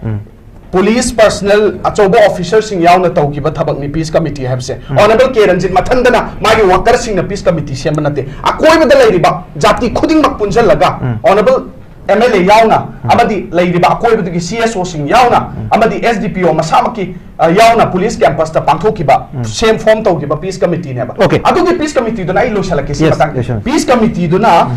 ꯄꯨꯂꯤꯁ ꯄꯔꯁꯅꯦꯜ, ꯑꯆꯧꯕ ꯑꯣꯐꯤꯁꯔꯁꯤꯡ ꯌꯥꯎꯅ ꯇꯧꯈꯤꯕ ꯊꯕꯛꯅꯤ ꯄꯤꯁ ꯀꯃꯤꯇꯤ ꯍꯥꯏꯕꯁꯦ꯫ ꯑꯣꯅꯔꯦꯕꯜ ꯀꯦ ꯔꯟꯖꯤꯠ ꯃꯊꯟꯗꯅ ꯃꯥꯒꯤ ꯋꯥꯀꯔꯁꯤꯡꯅ ꯄꯤꯁ ꯀꯃꯤꯇꯤ ꯁꯦꯝꯕ ꯅꯠꯇꯦ꯫ ꯑꯀꯣꯏꯕꯗ ꯂꯩꯔꯤꯕ ꯖꯥꯇꯤ ꯈꯨꯗꯤꯡꯃꯛ ꯄꯨꯟꯁꯤꯜꯂꯒ ꯑꯣꯅꯔꯦꯕꯜ ꯑꯦꯝ ꯑꯦꯜ ꯑꯦ ꯌꯥꯎꯅ ꯑꯃꯗꯤ ꯂꯩꯔꯤꯕ ꯑꯀꯣꯏꯕꯗꯨꯒꯤ ꯁꯤ ꯑꯦꯁ ꯑꯣꯁꯤꯡ ꯌꯥꯎꯅ ꯑꯃꯗꯤ ꯑꯦꯁ ꯗꯤ ꯄꯤ ꯑꯣ ꯃꯁꯥꯃꯛꯀꯤ, ꯑ, ꯌꯥꯎꯅ ꯄꯨꯂꯤꯁ ꯀꯦꯝꯄꯁꯇ ꯄꯥꯡꯊꯣꯛꯈꯤꯕ, ꯁꯦꯝ ꯐꯣꯝ ꯇꯧꯈꯤꯕ ꯄꯤꯁ ꯀꯃꯤꯇꯤꯅꯦꯕ꯫ Okay. ꯑꯗꯨꯒꯤ ꯄꯤꯁ ꯀꯃꯤꯇꯤꯗꯨꯅ ꯑꯩ ꯂꯣꯏꯁꯤꯜꯂꯛꯀꯦ ꯁꯤ Yes, ꯃꯇꯥꯡ꯫ yes, sir. ꯄꯤꯁ ꯀꯃꯤꯇꯤꯗꯨꯅ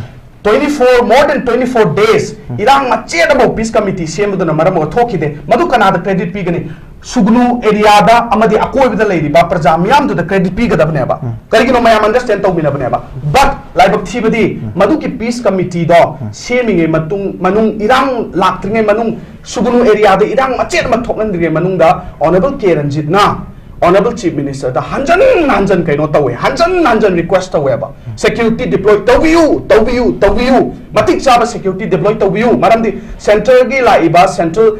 twenty four, more than twenty four days ꯏꯔꯥꯡ ꯃꯆꯦꯠ ꯑꯃꯐꯥꯎ ꯄꯤꯁ ꯀꯃꯤꯇꯤ ꯁꯦꯝꯕꯗꯨꯅ ꯃꯔꯝ ꯑꯣꯏꯔꯒ ꯊꯣꯛꯈꯤꯗꯦ꯫ ꯃꯗꯨ ꯀꯅꯥꯗ ꯀ꯭ꯔꯦꯗꯤꯠ ꯄꯤꯒꯅꯤ? ꯁꯨꯒꯅꯨ ꯑꯦꯔꯤꯌꯥꯗ ꯑꯃꯗꯤ ꯑꯀꯣꯏꯕꯗ ꯂꯩꯔꯤꯕ ꯄ꯭ꯔꯖꯥ ꯃꯤꯌꯥꯝꯗꯨꯗ ꯀ꯭ꯔꯦꯗꯤꯠ ꯄꯤꯒꯗꯕꯅꯦꯕ꯫ ꯀꯔꯤꯒꯤꯅꯣ? ꯃꯌꯥꯝ ꯑꯟꯗꯔꯁꯇꯦꯟ ꯇꯧꯃꯤꯟꯅꯕꯅꯦꯕ꯫ ꯕꯠ ꯂꯥꯏꯕꯛ ꯊꯤꯕꯗꯤ ꯃꯗꯨꯒꯤ ꯄꯤꯁ ꯀꯃꯤꯇꯤꯗꯣ ꯁꯦꯝꯃꯤꯉꯩ ꯃꯇꯨꯡ, ꯃꯅꯨꯡ, ꯏꯔꯥꯡ ꯂꯥꯛꯇ꯭ꯔꯤꯉꯩ ꯃꯅꯨꯡ ꯁꯨꯒꯅꯨ ꯑꯦꯔꯤꯌꯥꯗ ꯏꯔꯥꯡ ꯃꯆꯦꯠ ꯑꯃ ꯊꯣꯛꯍꯟꯗ꯭ꯔꯤꯉꯩ ꯃꯅꯨꯡꯗ ꯑꯣꯅꯔꯦꯕꯜ ꯀꯦ ꯔꯟꯖꯤꯠꯅ ꯑꯣꯅꯔꯦꯕꯜ ꯆꯤꯐ ꯃꯤꯅꯤꯁꯇꯔꯗ ꯍꯟꯖꯟ ꯍꯟꯖꯟ ꯀꯩꯅꯣ ꯇꯧꯋꯦ, ꯍꯟꯖꯟ ꯍꯟꯖꯟ ꯔꯤꯀ꯭ꯋꯦꯁ ꯇꯧꯋꯦꯕ, ꯁꯦꯀ꯭ꯌꯨꯔꯤꯇꯤ ꯗꯤꯄ꯭ꯂꯣꯏ ꯇꯧꯕꯤꯌꯨ, ꯇꯧꯕꯤꯌꯨ, ꯇꯧꯕꯤꯌꯨ, ꯃꯇꯤꯛ ꯆꯥꯕ ꯁꯦꯀ꯭ꯌꯨꯔꯤꯇꯤ ꯗꯤꯄ꯭ꯂꯣꯏ ꯇꯧꯕꯤꯌꯨ꯫ ꯃꯔꯝꯗꯤ ꯁꯦꯟꯇ꯭ꯔꯒꯤ ꯂꯥꯛꯏꯕ ꯁꯦꯟꯇ꯭ꯔꯦꯜ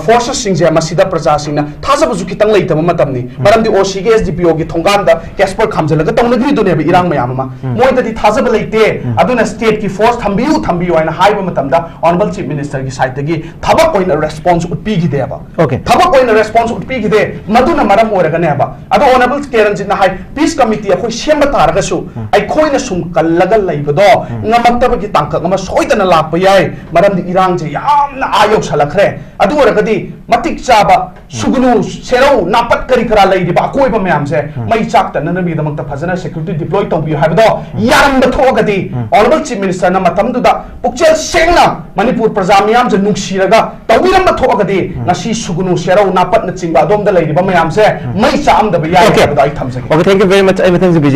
ꯐꯣꯔꯁꯦꯁꯁꯤꯡꯁꯦ ꯃꯁꯤꯗ ꯄ꯭ꯔꯖꯥꯁꯤꯡꯅ ꯊꯥꯖꯕꯁꯨ ꯈꯤꯇꯪ ꯂꯩꯇꯕ ꯃꯇꯝꯅꯤ꯫ ꯃꯔꯝꯗꯤ ꯑꯣ ꯁꯤꯒꯤ ꯑꯦꯁ ꯗꯤ ꯄꯤ ꯑꯣꯒꯤ ꯊꯣꯡꯒꯥꯟꯗ ꯀꯦꯁꯄꯔ ꯈꯥꯝꯖꯤꯜꯂꯒ ꯇꯧꯅꯈ꯭ꯔꯤꯗꯨꯅꯦꯕ ꯏꯔꯥꯡ ꯃꯌꯥꯝ ꯑꯃ꯫ ꯃꯣꯏꯗꯗꯤ ꯊꯥꯖꯕ ꯂꯩꯇꯦ, ꯑꯗꯨꯅ ꯁ꯭ꯇꯦꯠꯀꯤ ꯐꯣꯔꯁ ꯊꯝꯕꯤꯌꯨ, ꯊꯝꯕꯤꯌꯨ ꯍꯥꯏꯅ ꯍꯥꯏꯕ ꯃꯇꯝꯗ ꯑꯣꯅꯔꯦꯕꯜ ꯆꯤꯐ ꯃꯤꯅꯤꯁꯇꯔꯒꯤ ꯁꯥꯏꯠꯇꯒꯤ ꯊꯕꯛ ꯑꯣꯏꯅ ꯔꯦꯁꯄꯣꯟꯁ ꯎꯠꯄꯤꯈꯤꯗꯦꯕ꯫ Okay. ꯊꯕꯛ ꯑꯣꯏꯅ ꯔꯦꯁꯄꯣꯟꯁ ꯎꯠꯄꯤꯈꯤꯗꯦ꯫ ꯃꯗꯨꯅ ꯃꯔꯝ ꯑꯣꯏꯔꯒꯅꯦꯕ꯫ ꯑꯗꯣ ꯑꯣꯅꯔꯦꯕꯜ ꯀꯦ ꯔꯟꯖꯤꯠꯅ ꯍꯥꯏ, ꯄꯤꯁ ꯀꯃꯤꯇꯤ ꯑꯩꯈꯣꯏ ꯁꯦꯝꯕ ꯇꯥꯔꯒꯁꯨ ꯑꯩꯈꯣꯏꯅ ꯁꯨꯝ ꯀꯜꯂꯒ ꯂꯩꯕꯗꯣ ꯉꯝꯃꯛꯇꯕꯒꯤ ꯇꯥꯡꯀꯛ ꯑꯃ ꯁꯣꯏꯗꯅ ꯂꯥꯛꯄ ꯌꯥꯏ꯫ ꯃꯔꯝꯗꯤ ꯏꯔꯥꯡꯁꯦ ꯌꯥꯝꯅ ꯑꯥ ꯌꯧꯁꯜꯂꯛꯈ꯭ꯔꯦ꯫ ꯑꯗꯨ ꯑꯣꯏꯔꯒꯗꯤ ꯃꯇꯤꯛ ꯆꯥꯕ ꯁꯨꯒꯅꯨ, ꯁꯦꯔꯧ, ꯅꯥꯄꯠ, ꯀꯔꯤ ꯀꯔꯥ ꯂꯩꯔꯤꯕ ꯑꯀꯣꯏꯕ ꯃꯌꯥꯝꯁꯦ ꯃꯩ ꯆꯥꯛꯇꯅꯅꯕꯒꯤꯗꯃꯛꯇ ꯐꯖꯅ security deploy ꯇꯧꯕꯤꯌꯨ ꯍꯥꯏꯕꯗꯣ ꯌꯥꯔꯝꯕ ꯊꯣꯛꯑꯒꯗꯤ, Honourable Chief Minister ꯅ ꯃꯇꯝꯗꯨꯗ ꯄꯨꯛꯆꯦꯜ ꯁꯦꯡꯅ ꯃꯅꯤꯄꯨꯔ ꯄ꯭ꯔꯖꯥ ꯃꯤꯌꯥꯝꯁꯦ ꯅꯨꯡꯁꯤꯔꯒ ꯇꯧꯕꯤꯔꯝꯕ ꯊꯣꯛꯑꯒꯗꯤ ꯉꯁꯤ ꯁꯨꯒꯅꯨ, ꯁꯦꯔꯧ, ꯅꯥꯄꯠꯅꯆꯤꯡꯕ ꯑꯗꯣꯝꯗ ꯂꯩꯔꯤꯕ ꯃꯌꯥꯝꯁꯦ ꯃꯩ ꯆꯥꯛꯑꯝꯗꯕ ꯌꯥꯏ Okay. ꯍꯥꯏꯕꯗꯣ ꯑꯩ ꯊꯝꯖꯒꯦ꯫ Okay, thank you very much. ꯑꯩ ꯃꯊꯪꯁꯦ BJP